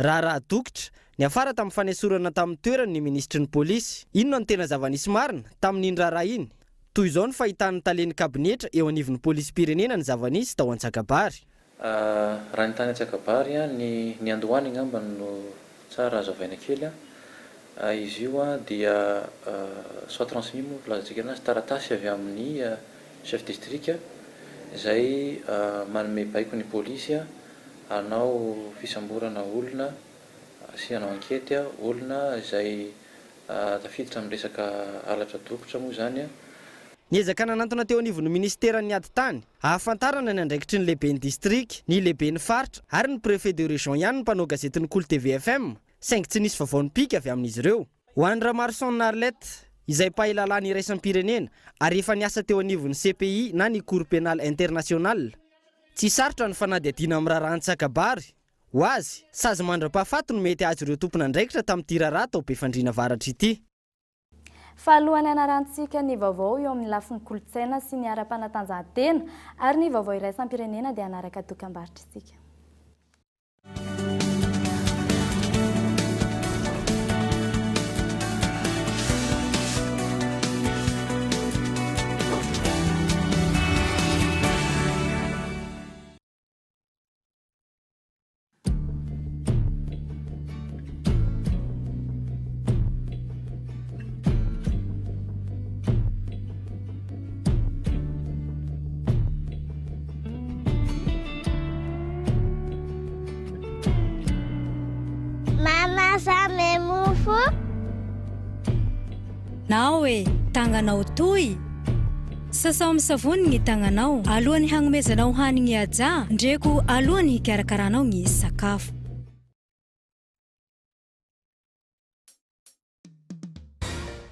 Raharaha dokotra, niafara tamin'ny fanesorana tamin'ny toerany ny minisitry ny polisy. Inona no tena zava-nisy marina, tamin'iny raharaha iny? Toy izao ny fahitan'ny talen'ny kabinetra eo anivon'ny polisim-pirenena ny zava-nisy tao Antsakabary. Raha ny tany Antsakabary, ny niandohany angamba no tsara hazavaina kely. Izy io dia soit transmis moa no filazantsika anazy, taratasy avy amin'ny chef district izay manome baiko ny polisy hanao fisamborana olona sy hanao ankety olona izay tafiditra amin'ny resaka halatra dokotra moa izany. Niezaka nanantona teo anivon'ny minisiteran'ny ady tany, ahafantarana ny andraikitry ny lehiben'ny distrika, ny lehiben'ny faritra ary ny préfet de région ihany ny mpanao gazetin'ny Kolo TV FM, saingy tsy nisy vaovao nipika avy amin'izy ireo. Ho an'i Ramaroson Arlette, izay mpahay lalàna iraisam-pirenena ary efa niasa teo anivon'ny CPI na ny Cour Pénale Internationale, Tsy sarotra ny fanadihadiana amin'ny raharaha Antsakabary. Ho azy, sazy mandra-pahafaty no mety hahazo ireo tompon'andraikitra tamin'ity raharaha tao Befandriana Avaratra ity. Fa alohan'ny hanarantsika ny vaovao eo amin'ny lafiny kolontsaina sy ny ara-panatanjahantena ary ny vaovao iraisam-pirenena dia hanaraka dokambarotra isika. Aza mofo. Nao e, tagnanao toy. Sasao amin'ny savony ny tagnanao alohan'ny hagnomezanao hanigny ajà ndreko alohan'ny hikarakaranao ny sakafo.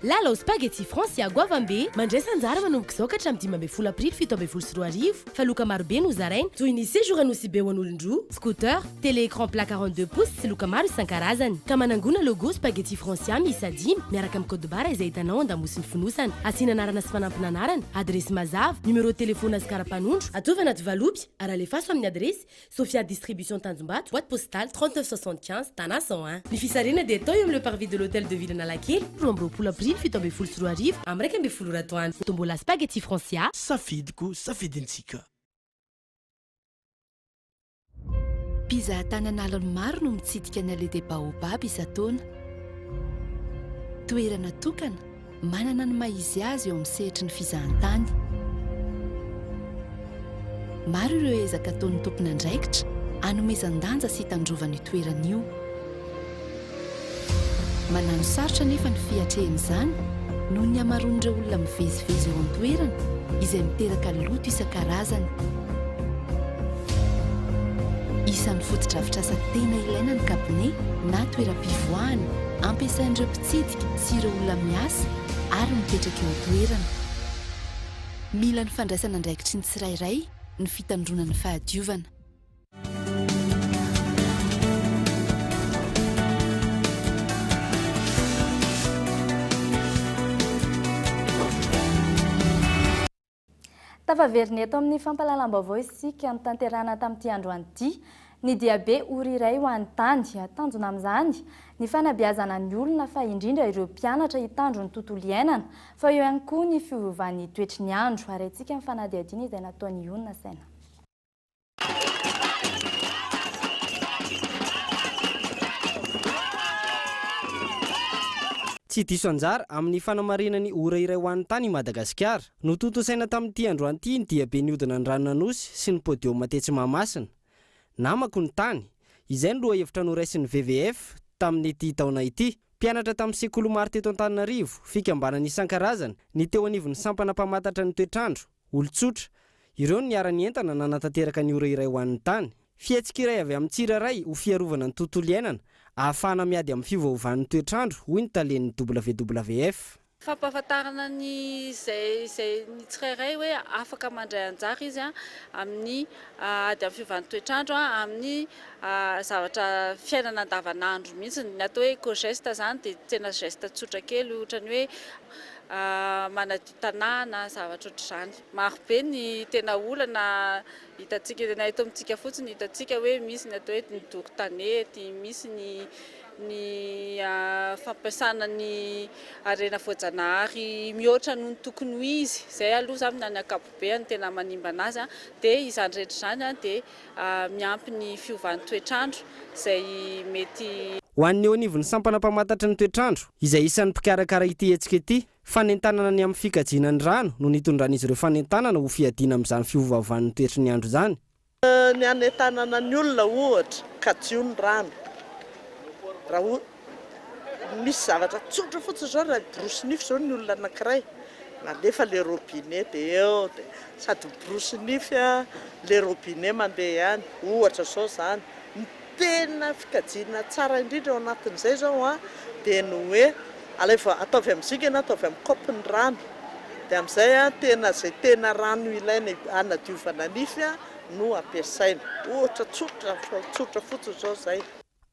Lalao Spaghetti Francia goavambe, mandraisa anjara manomboka izao ka hatramin'ny 15 aprily 2017 fa loka marobe no zaraina toy ny séjour Anosibe ho an'olon-droa, scooter, télé écran plat 42 pouces sy loka maro isan-karazany. Ka manangona logo Spaghetti Francia miisa dimy miaraka amin'ny code barre izay hitanao an-damosin'ny fonosana. Asiana anarana sy fanampin'anarana, adiresy mazava, numéro telephone sy kara-panondro, ataovy anaty valopy ary alefaso amin'ny adiresy Sofia Distribution Tanjombato, boîte postale 39 75, Tana 101. Ny fisarihana dia atao eo amin'ny Le Parvis de l'Hôtel de Ville Analakely, 22 aprily 2017 amin'ny 11 ora atoandro. Tombola Spaghetti Francia. Safidiko, safidintsika. Mpizahatany an'aliny maro no mitsidika ny Allée des Baobabs isan-taona. Toerana tokana Manana ny maha izy azy eo amin'ny sehatry ny fizahantany. Maro ireo ezaka ataon'ny tompon'andraikitra hanomezan-danja sy hitandrovana io toerana io. Manano sarotra anefa ny fiatrehana izany noho ny hamaroan'ireo olona mivezivezy eo an-toerana izay miteraka loto isan-karazany. Isan'ny fotodrafitrasa tena ilaina ny kabone na toeram-pivoahana ampiasain'ireo mpitsidika sy ireo olona miasa ary mipetraka eo an-toerana. Mila ny fandraisana andraikitry ny tsirairay ny fitandroana ny fahadiovana. Tafaverina eto amin'ny fampahalalam-baovao isika notanterahina tamin'ity androany ity ny diabe ory iray ho an'ny tany. Tanjona amin'izany ny fanabeazana ny olona fa indrindra ireo mpianatra hitandro ny tontolo iainana fa eo ihany koa ny fiovan'ny toetry ny andro. Arahintsika ny fanadihadiana izay nataon'i Onina Saina. Tsy diso anjara amin'ny fanamarihana ny ora iray ho an'ny tany i Madagasikara. Notontosaina tamin'ity androany ity ny diabe nihodina ny ranon'Anosy sy ny podium tetsy Mahamasina. Namako ny tany. Izay no lohahevitra noraisin'ny WWF tamin'ity taona ity. Mpianatra tamin'ny sekoly maro teto Antananarivo, fikambanana isan-karazany, ny teo anivon'ny sampana mpamantatra ny toetr'andro, Olon-tsotra. Ireo no niara-nientana nanatanteraka ny ora iray ho an'ny tany. Fihetsika iray avy amin'ny tsirairay ho fiarovana ny tontolo iainana, ahafahana miady amin'ny fiovaovan'ny toetr'andro, hoy ny talen'ny WWF. Fampahafantarana ny izay izay ny tsirairay hoe afaka mandray anjara izy amin'ny ady amin'ny fiovan'ny toetr'andro, amin'ny zavatra fiainana andavanandro mihitsy. Ny atao hoe eco-geste izany dia tena geste tsotra kely ohatran'ny hoe manadio tanàna, zavatra ohatr'izany. Maro be ny tena olana hitantsika, na eto amintsika fotsiny hitantsika hoe misy ny atao hoe ny doro tanety, misy ny ny fampiasana ny harena voajanahary mihoatra noho ny tokony ho izy, izay aloha izany amin'ny ankapobeany tena manimba an'azy, dia izany rehetra izany dia miampy ny fiovan'ny toetr'andro izay mety. Ho an'ny eo anivon'ny sampana mpamantatry ny toetr'andro, izay isan'ny mpikarakara ity hetsika ity, Fanentanana ny amin'ny fikajiana ny rano no nitondran'izy ireo fanentanana ho fiadiana amin'izany fiovaovan'ny toetry ny andro izany. Ny hanentanana ny olona ohatra, kajio ny rano. Raha misy zavatra tsotra fotsiny izao, raha hiborosy nify izao ny olona anankiray, alefa ilay robinet dia eo dia sady miborosy nify ilay robinet mandeha ihany, ohatra izao izany. Ny tena fikajiana tsara indrindra ao anatin'izay izao an, dia ny hoe alaivo ataovy amin'ny zinga na ataovy amin'ny kaopy ny rano, dia amin'izay an tena izay tena rano ilaina hanadiovana nify an no ampiasaina. Ohatra tsotra tsotra fotsiny izao izay.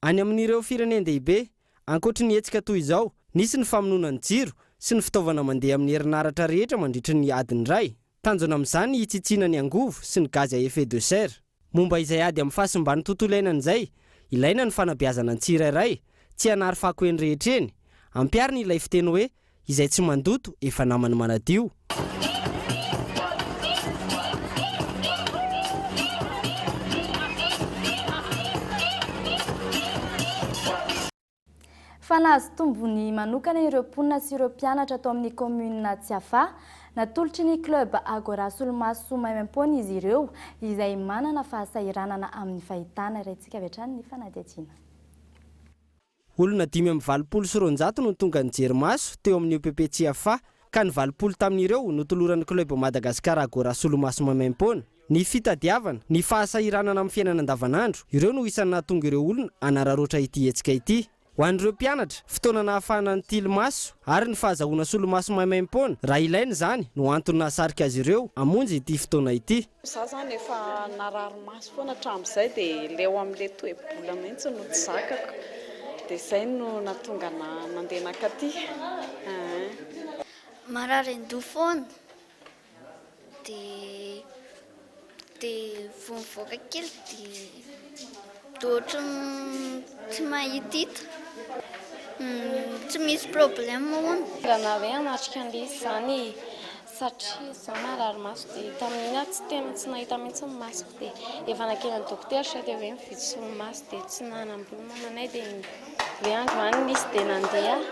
Any amin'ireo firenen-dehibe, ankoatry ny hetsika toy izao, nisy ny famonoana ny jiro sy ny fitaovana mandeha amin'ny herinaratra rehetra mandritry ny adiny iray. Tanjona amin'izany ny hitsitsiana ny angovo sy ny gaz à effet de serre. Momba izay ady amin'ny fahasimban'ny tontolo iainana izay, ilaina ny fanabeazana ny tsirairay, tsy hanary fako eny rehetra eny. Ampiharina ilay fiteny hoe, izay tsy mandoto efa naman'ny manadio. Fa nahazo tombony manokana ireo mponina sy ireo mpianatra tao amin'ny kaominina Tsiafahy. Natolotry ny Club Agora solomaso maimaimpoana izy ireo, izay manana fahasahiranana amin'ny fahitana. Iraintsika avy hatrany ny fanadihadiana. Olona 285 no tonga nijery maso teo amin'ny EPP Tsiafahy ka ny 80 tamin'ireo notoloran'ny Club Madagascar Agora solomaso maimaimpoana. Ny fitadiavana, ny fahasahiranana amin'ny fiainana andavanandro, ireo no isan'ny nahatonga ireo olona hanararaotra ity hetsika ity. Ho an'ireo mpianatra, fotoana nahafahana nitily maso ary ny fahazahoana solomaso maimaimpoana raha ilaina izany no antony nahasarika azy ireo hamonjy ity fotoana ity. Za zany efa narary maso foana hatramin'izay dia leo amin'ilay toe-bola mihitsy no tsy zakako dia izay no nahatonga anà nandeha nankaty eh. Marary an-doha foana dia dia vao mivoaka kely dia dia ohatran'ny tsy mahitahita, tsy misy problème hono. Raha hoe hanatrika an'ilay izy izany satria izaho marary maso dia tamin'iny aho tsy tena tsy nahita mihitsy ny masoko dia efa nankeny amin'ny dokotera izay dia hoe mividy solomaso dia tsy nanam-bola mamanay dia hoe androany nisy dia nandeha aho.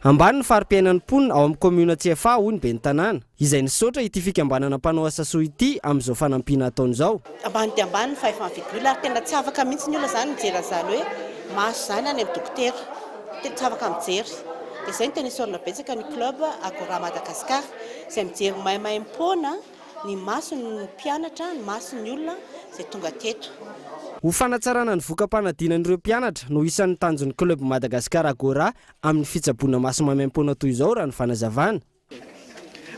Ambany ny fari-piainan'ny mponina ao amin'ny kaomiona Tsiafahy hoy ny ben'ny tanàna, izay nisaotra ity fikambanana mpanao asa soa ity amin'izao fanampiana ataony izao. Ambany dia ambany ny fahefa-mividy olona ary tena tsy afaka mihitsy ny olona izany mijery an'izany hoe maso izany any amin'ny dokotera. Tena tsy afaka mijery. Dia izay no tena isaorana betsaka ny club Agora Madagascar izay mijery maimaimpoana ny mason'ny mpianatra, ny mason'ny olona izay tonga teto. Ho fanatsarana ny voka-panadinan'ireo mpianatra no isan'ny tanjon'ny Club Madagascar Agora amin'ny fitsaboana maso maimaimpoana toy izao raha ny fanazavana.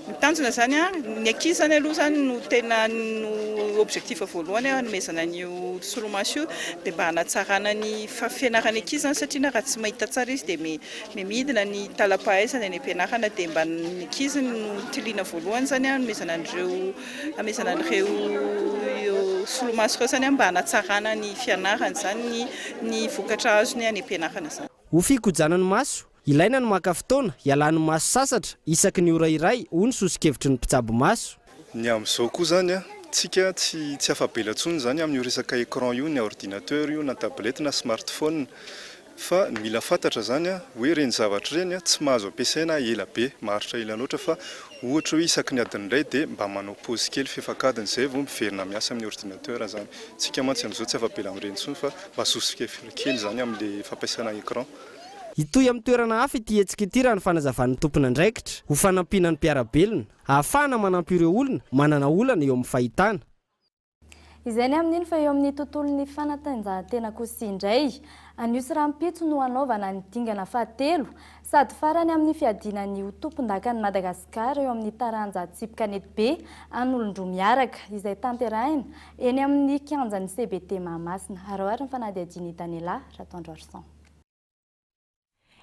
Ny tanjona izany an, ny ankizy izany aloha izany no tena no objectif voalohany hanomezana an'io solomaso io dia mba hanatsarana ny fianaran'ny ankizy izany satria na raha tsy mahita tsara izy dia midina ny talam-pahaizany any am-pianarana dia mba ny ankizy no tiliana voalohany izany hanomezana an'ireo hanomezana an'ireo solomaso ireo izany mba hanatsarana ny fianarany izany ny ny vokatra azony any am-pianarana izany. Ho fikojana ny maso, Ilaina ny maka fotoana hialan'ny maso sasatra isaky ny ora iray, hoy ny soso-kevitry ny mpitsabo maso. Ny amin'izao koa izany an, tsika tsy tsy afa-bela intsony izany amin'io resaka écran io, ny ordinateur io na tablette na smartphone, fa ny mila fantatra izany an, hoe ireny zavatra ireny an, tsy mahazo ampiasaina ela be, maharitra ela loatra fa ohatra hoe isaky ny adiny iray dia mba manao pause kely fefak'adiny izay vao miverina miasa amin'ny ordinateur izany. Tsika mantsy amin'izao tsy afa-bela amin'ireny intsony fa mba soso-kevitra kely izany amin'ilay fampiasana écran. Hitohy amin'ny toerana hafa ity hetsika ity raha ny fanazavan'ny tompon'andraikitra, ho fanampiana ny mpiara-belona, ahafahana manampy ireo olona manana olana eo amin'ny fahitana. Izay ny amin'iny fa eo amin'ny tontolon'ny fanatanjahantena kosa indray. Anio sy rahampitso no hanaovana ny dingana fahatelo sady farany amin'ny fiadiana ny ho tompondakan'i Madagasikara eo amin'ny taranja tsipy kanetibe an'olon-droa miaraka, izay tanterahina eny amin'ny kianjan'ny CBT Mahamasina. Araho ary ny fanadihadian'i Daniela Ratoandroarison.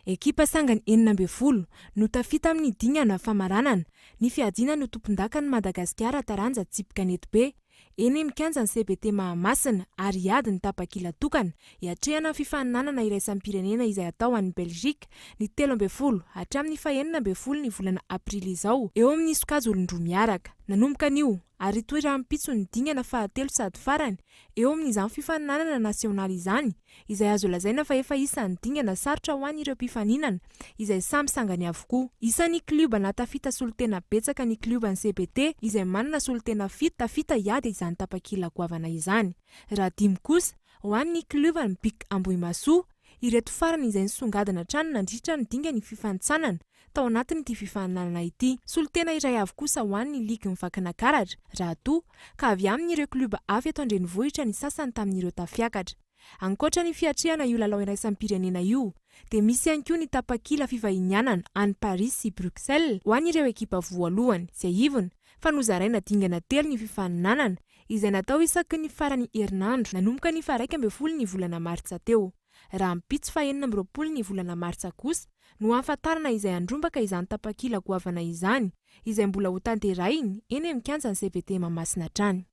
Ekipa sangany 16 no tafita amin'ny dingana famaranana ny fiadiana ny ho tompondakan'i Madagasikara taranja tsipy kanetibe, eny amin'ny kianjan'ny CBT Mahamasina ary hiady ny tapakila tokana hiatrehana ny fifaninanana iraisam-pirenena izay hatao any Belgique ny 13 hatramin'ny fahenina ambin'ny folo ny volana aprily izao eo amin'ny sokajy olon-droa miaraka. Nanomboka anio ary hitohy rahampitso ny dingana fahatelo sady farany eo amin'izany fifaninanana nasionaly izany izay azo lazaina fa efa isan'ny dingana sarotra ho an'ireo mpifaninana, izay samy sangany avokoa. Isan'ny klioba nahatafita solontena betsaka ny klioban'ny CBT, izay manana solontena fito tafita hiady izany tapakila goavana izany, raha dimy kosa ho an'ny klioban'ny Bic Ambohimahasoa, ireto farany izay nisongadina hatrany nandritra ny dingan'ny fifanintsanana tao anatin'ity fifaninanana ity. Solontena iray avy kosa ho an'ny ligin'i Vakinakaratra, raha toa ka avy amin'ireo klioba hafa eto an-drenivohitra ny sasany tamin'ireo tafiakatra. Ankoatra ny fiatrehana io lalao iraisam-pirenena io dia misy ihany koa ny tapakila fivahinianana any Paris sy Bruxelles ho an'ireo ekipa voalohany. Tsiahivina fa nozaraina dingana telo ny fifaninanana izay natao isaky ny faran'ny herinandro nanomboka ny faha 11 ny volana martsa teo. Rahampitso faha 26 ny volana martsa kosa no hahafantarana izay handrombaka izany tapakila goavana izany izay mbola hotanterahiny eny amin'ny kianjan'ny CBT Mahamasina hatrany.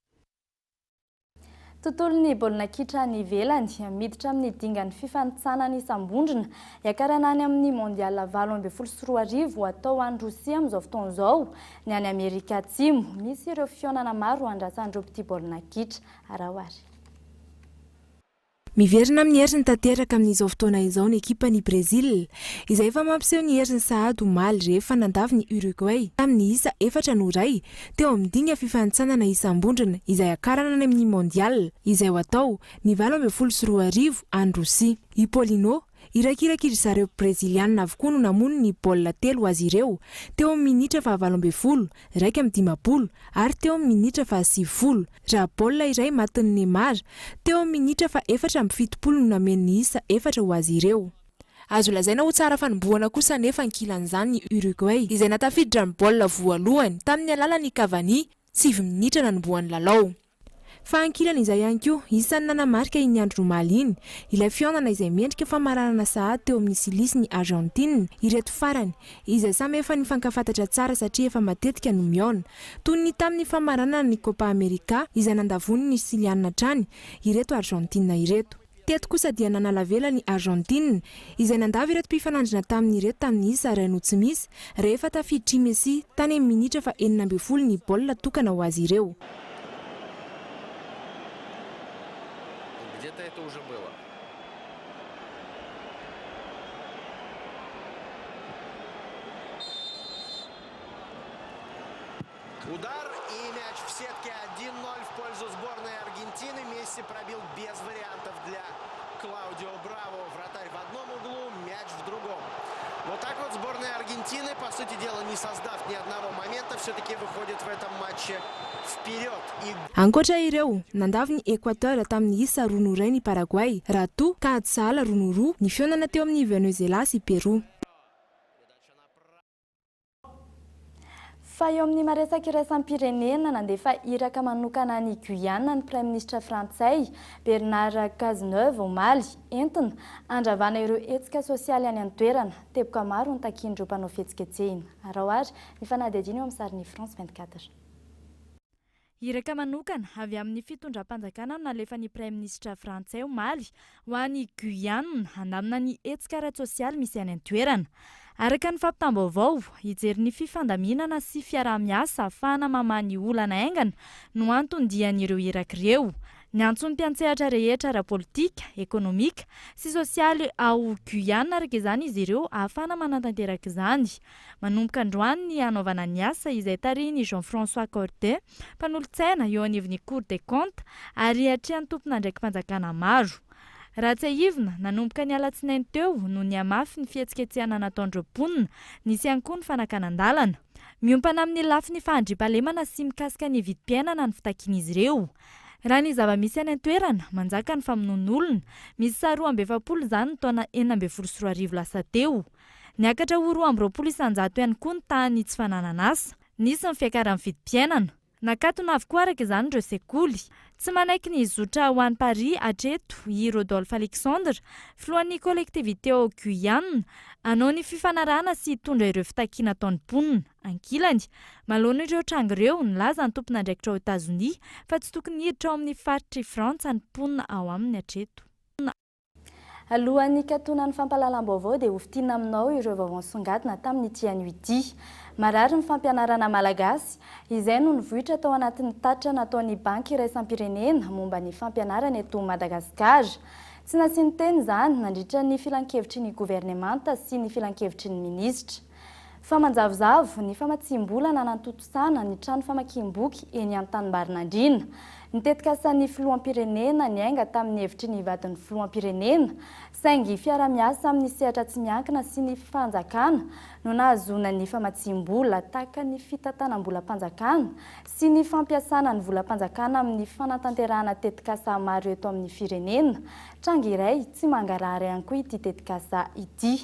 Tontolon'ny baolina kitra any ivelany, miditra amin'ny dingan'ny fifanintsanana isam-bondrona, hiakarana any amin'ny Mondial 2018 hatao any Rosia amin'izao fotoana izao ny any Amerika Atsimo. Misy ireo fihaonana maro andrasan'ireo mpitia baolina kitra. Araho ary. Miverina amin'ny heriny tanteraka amin'izao fotoana izao ny ekipan'i Brezila, izay efa mampiseho ny heriny sahady omaly rehefa nandavo ny Uruguay tamin'ny isa efatra noho iray teo amin'ny dinga fifanintsanana isam-bondrona izay hakarana any amin'ny Mondial izay ho atao ny 2018 any Rosia. I Paulinho, Irakiraky ry zareo Brezilianina avokoa no namono ny baolina telo ho azy ireo, teo amin'ny minitra faha-18, 51 ary teo amin'ny minitra faha-90, raha baolina iray matin'i Neymar, teo amin'ny minitra faha-74 no nameno ny isa efatra ho azy ireo. Azo lazaina ho tsara fanombohana kosa anefa ankilan'izany i Uruguay, izay nahatafiditra ny baolina voalohany tamin'ny alalan'i Cavani, sivy minitra nanombohan'ny lalao. Fa ankilany izay ihany koa, isan'ny nanamarika iny andro omaly iny, ilay fihaonana izay mendrika famaranana sahady teo amin'ny Silia sy ny Argentine, ireto farany, izay samy efa nifankafantatra tsara satria efa matetika no mihaona. Toy ny tamin'ny famaranana ny Copa America, izay nandavoany ny Silianina hatrany, ireto Argentine ireto. Teto kosa dia nanala vela ny Argentine, izay nandavo ireto mpifanandrina taminy ireto tamin'ny isa iray noho tsy misy, rehefa tafiditr'i Messi tany amin'ny minitra faha 16 ny baolina tokana ho azy ireo. Где-то это уже было. Удар и мяч в сетке 1-0 в пользу сборной Аргентины. Месси пробил без вариантов для Клаудио Браво. Вратарь в одном углу, мяч в другом. Вот так вот сборная Аргентины, по сути дела, не создав ни одного момента, все-таки выходит в этом матче вперед. И... Ankoatra ireo, nandavo ny Equateur tamin'ny isa roa noho iray ny Paraguay, raha toa ka ady sahala roa noho roa ny fihaonana teo amin'ny Venezuela sy Pérou. Fa eo amin'ny maresaka iraisam-pirenena, nandefa iraka manokana any Guyane ny Praiminisitra frantsay, Bernard Cazeneuve, omaly, entina handravana ireo hetsika sosialy any an-toerana. Teboka maro no takian'ireo mpanao fihetsiketsehina. Araho ary ny fanadihadiana eo amin'ny sarin'ny France 24. Iraka manokana avy amin'ny fitondram-panjakana no nalefan'ny Praiminisitra frantsay omaly ho any Guyane handamina ny hetsika ara-tsosialy misy any an-toerana. Araka ny fampitam-baovao, hijery ny fifandaminana sy fiaraha-miasa ahafahana mamaha ny olana haingana no anton-dian'ireo iraka ireo. Niantso ny mpiantsehatra rehetra ara-politika, ekonomika sy sosialy ao Guyane araka izany izy ireo ahafahana manatanteraka izany. Manomboka androany ny hanaovana ny asa izay tarihin'i Jean François Cordet, mpanolotsaina eo anivon'ny Cour des comptes ary atrehan'ny tompon'andraiki-panjakana maro. Raha tsiahivina, nanomboka ny alatsinainy teo no nihamafy ny fihetsiketsehana nataon'ireo mponina, nisy ihany koa ny fanakanan-dalana. Miompana amin'ny lafiny fahandriampahalemana sy mikasika ny vidim-piainana ny fitakian'izy ireo. Raha ny zava-misy any an-toerana, manjaka ny famonoan'olona, miisa 42 izany ny taona 2016 lasa teo. Niakatra ho 22% ihany koa ny tahan'ny tsy fananan'asa. Nisy ny fiakaran'ny vidim-piainana. Nakatona avokoa araka izany ireo sekoly. Tsy manaiky ny hizotra ho any Paris hatreto i Rodolphe Alexandre, filohan'ny collectivité ao Guyane, hanao ny fifanarahana sy hitondra ireo fitakiana ataon'ny mponina. Ankilany, manoloana ireo tranga ireo, nilaza ny tompon'andraikitra ao Etazonia fa tsy tokony hiditra ao amin'ny faritr'i Frantsa ny mponina ao aminy hatreto. Alohan'ny hikatonan'ny fampahalalam-baovao dia hofintinina aminao ireo vaovao nisongadina tamin'ity anio ity. Marary ny fampianarana malagasy, izay no nivoitra tao anatin'ny tatitra nataon'ny Banky iraisam-pirenena momba ny fampianarana eto Madagasikara. Tsy nasiany teny izany nandritra ny filankevitry ny governemanta sy ny filankevitry ny minisitra. Fa manjavozavo ny famatsiam-bola nanatontosana ny trano famakiam-boky eny Antanimbarinandriana. Ny tetikasan'ny filoham-pirenena niainga tamin'ny hevitry ny vadin'ny filoham-pirenena, saingy fiara-miasa amin'ny sehatra tsy miankina sy ny fanjakana no nahazoana ny famatsiam-bola tahaka ny fitantanam-bolam-panjakana sy ny fampiasana ny volam-panjakana amin'ny fanatanterahana tetikasa maro eto amin'ny firenena. Tranga iray tsy mangarahara ihany koa ity tetikasa ity.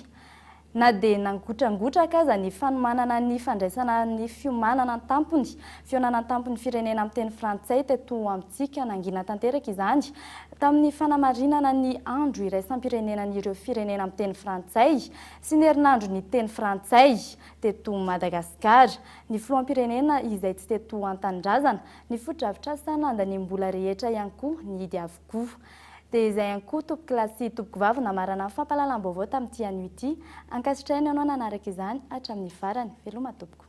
Na dia nangotrangotraka aza ny fanomanana ny fandraisana ny fiomanana an-tampony, fihaonana an-tampon'ny firenena amin'ny teny frantsay teto amintsika, nangina tanteraka izany tamin'ny fanamarinana ny andro iraisam-pirenenan'ireo firenena amin'ny teny frantsay sy ny herinandron'ny teny frantsay teto Madagasikara. Ny filoham-pirenena izay tsy teto an-tanindrazana, ny fotodrafitrasa nandaniam-bola rehetra ihany koa nihidy avokoa. Dia izay ihany koa tompokolahy sy tompokovavy namarana ny fampahalalam-baovao tamin'ity anio ity. Ankasitrahina ianao nanaraka izany hatramin'ny farany. Veloma tompoko.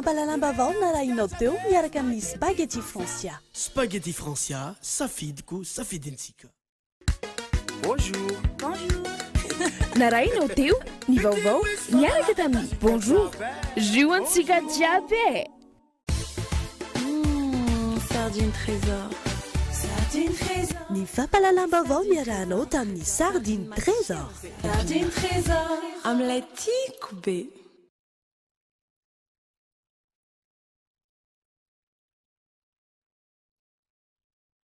fampahalalam-baovao narahinao teo miaraka amin'ny Spaghetti Francia. Spaghetti Francia, safidiko, safidintsika. Bonjour. Bonjour. Narahinao teo ny vaovao niaraka tamin'ny Bonjour. Jus antsika jiaby e! Sardine Trésor. Sardine Trésor. Ny fampahalalam-baovao niarahanao tamin'ny Sardine Trésor. Sardine Trésor. Amin'ilay tiako be.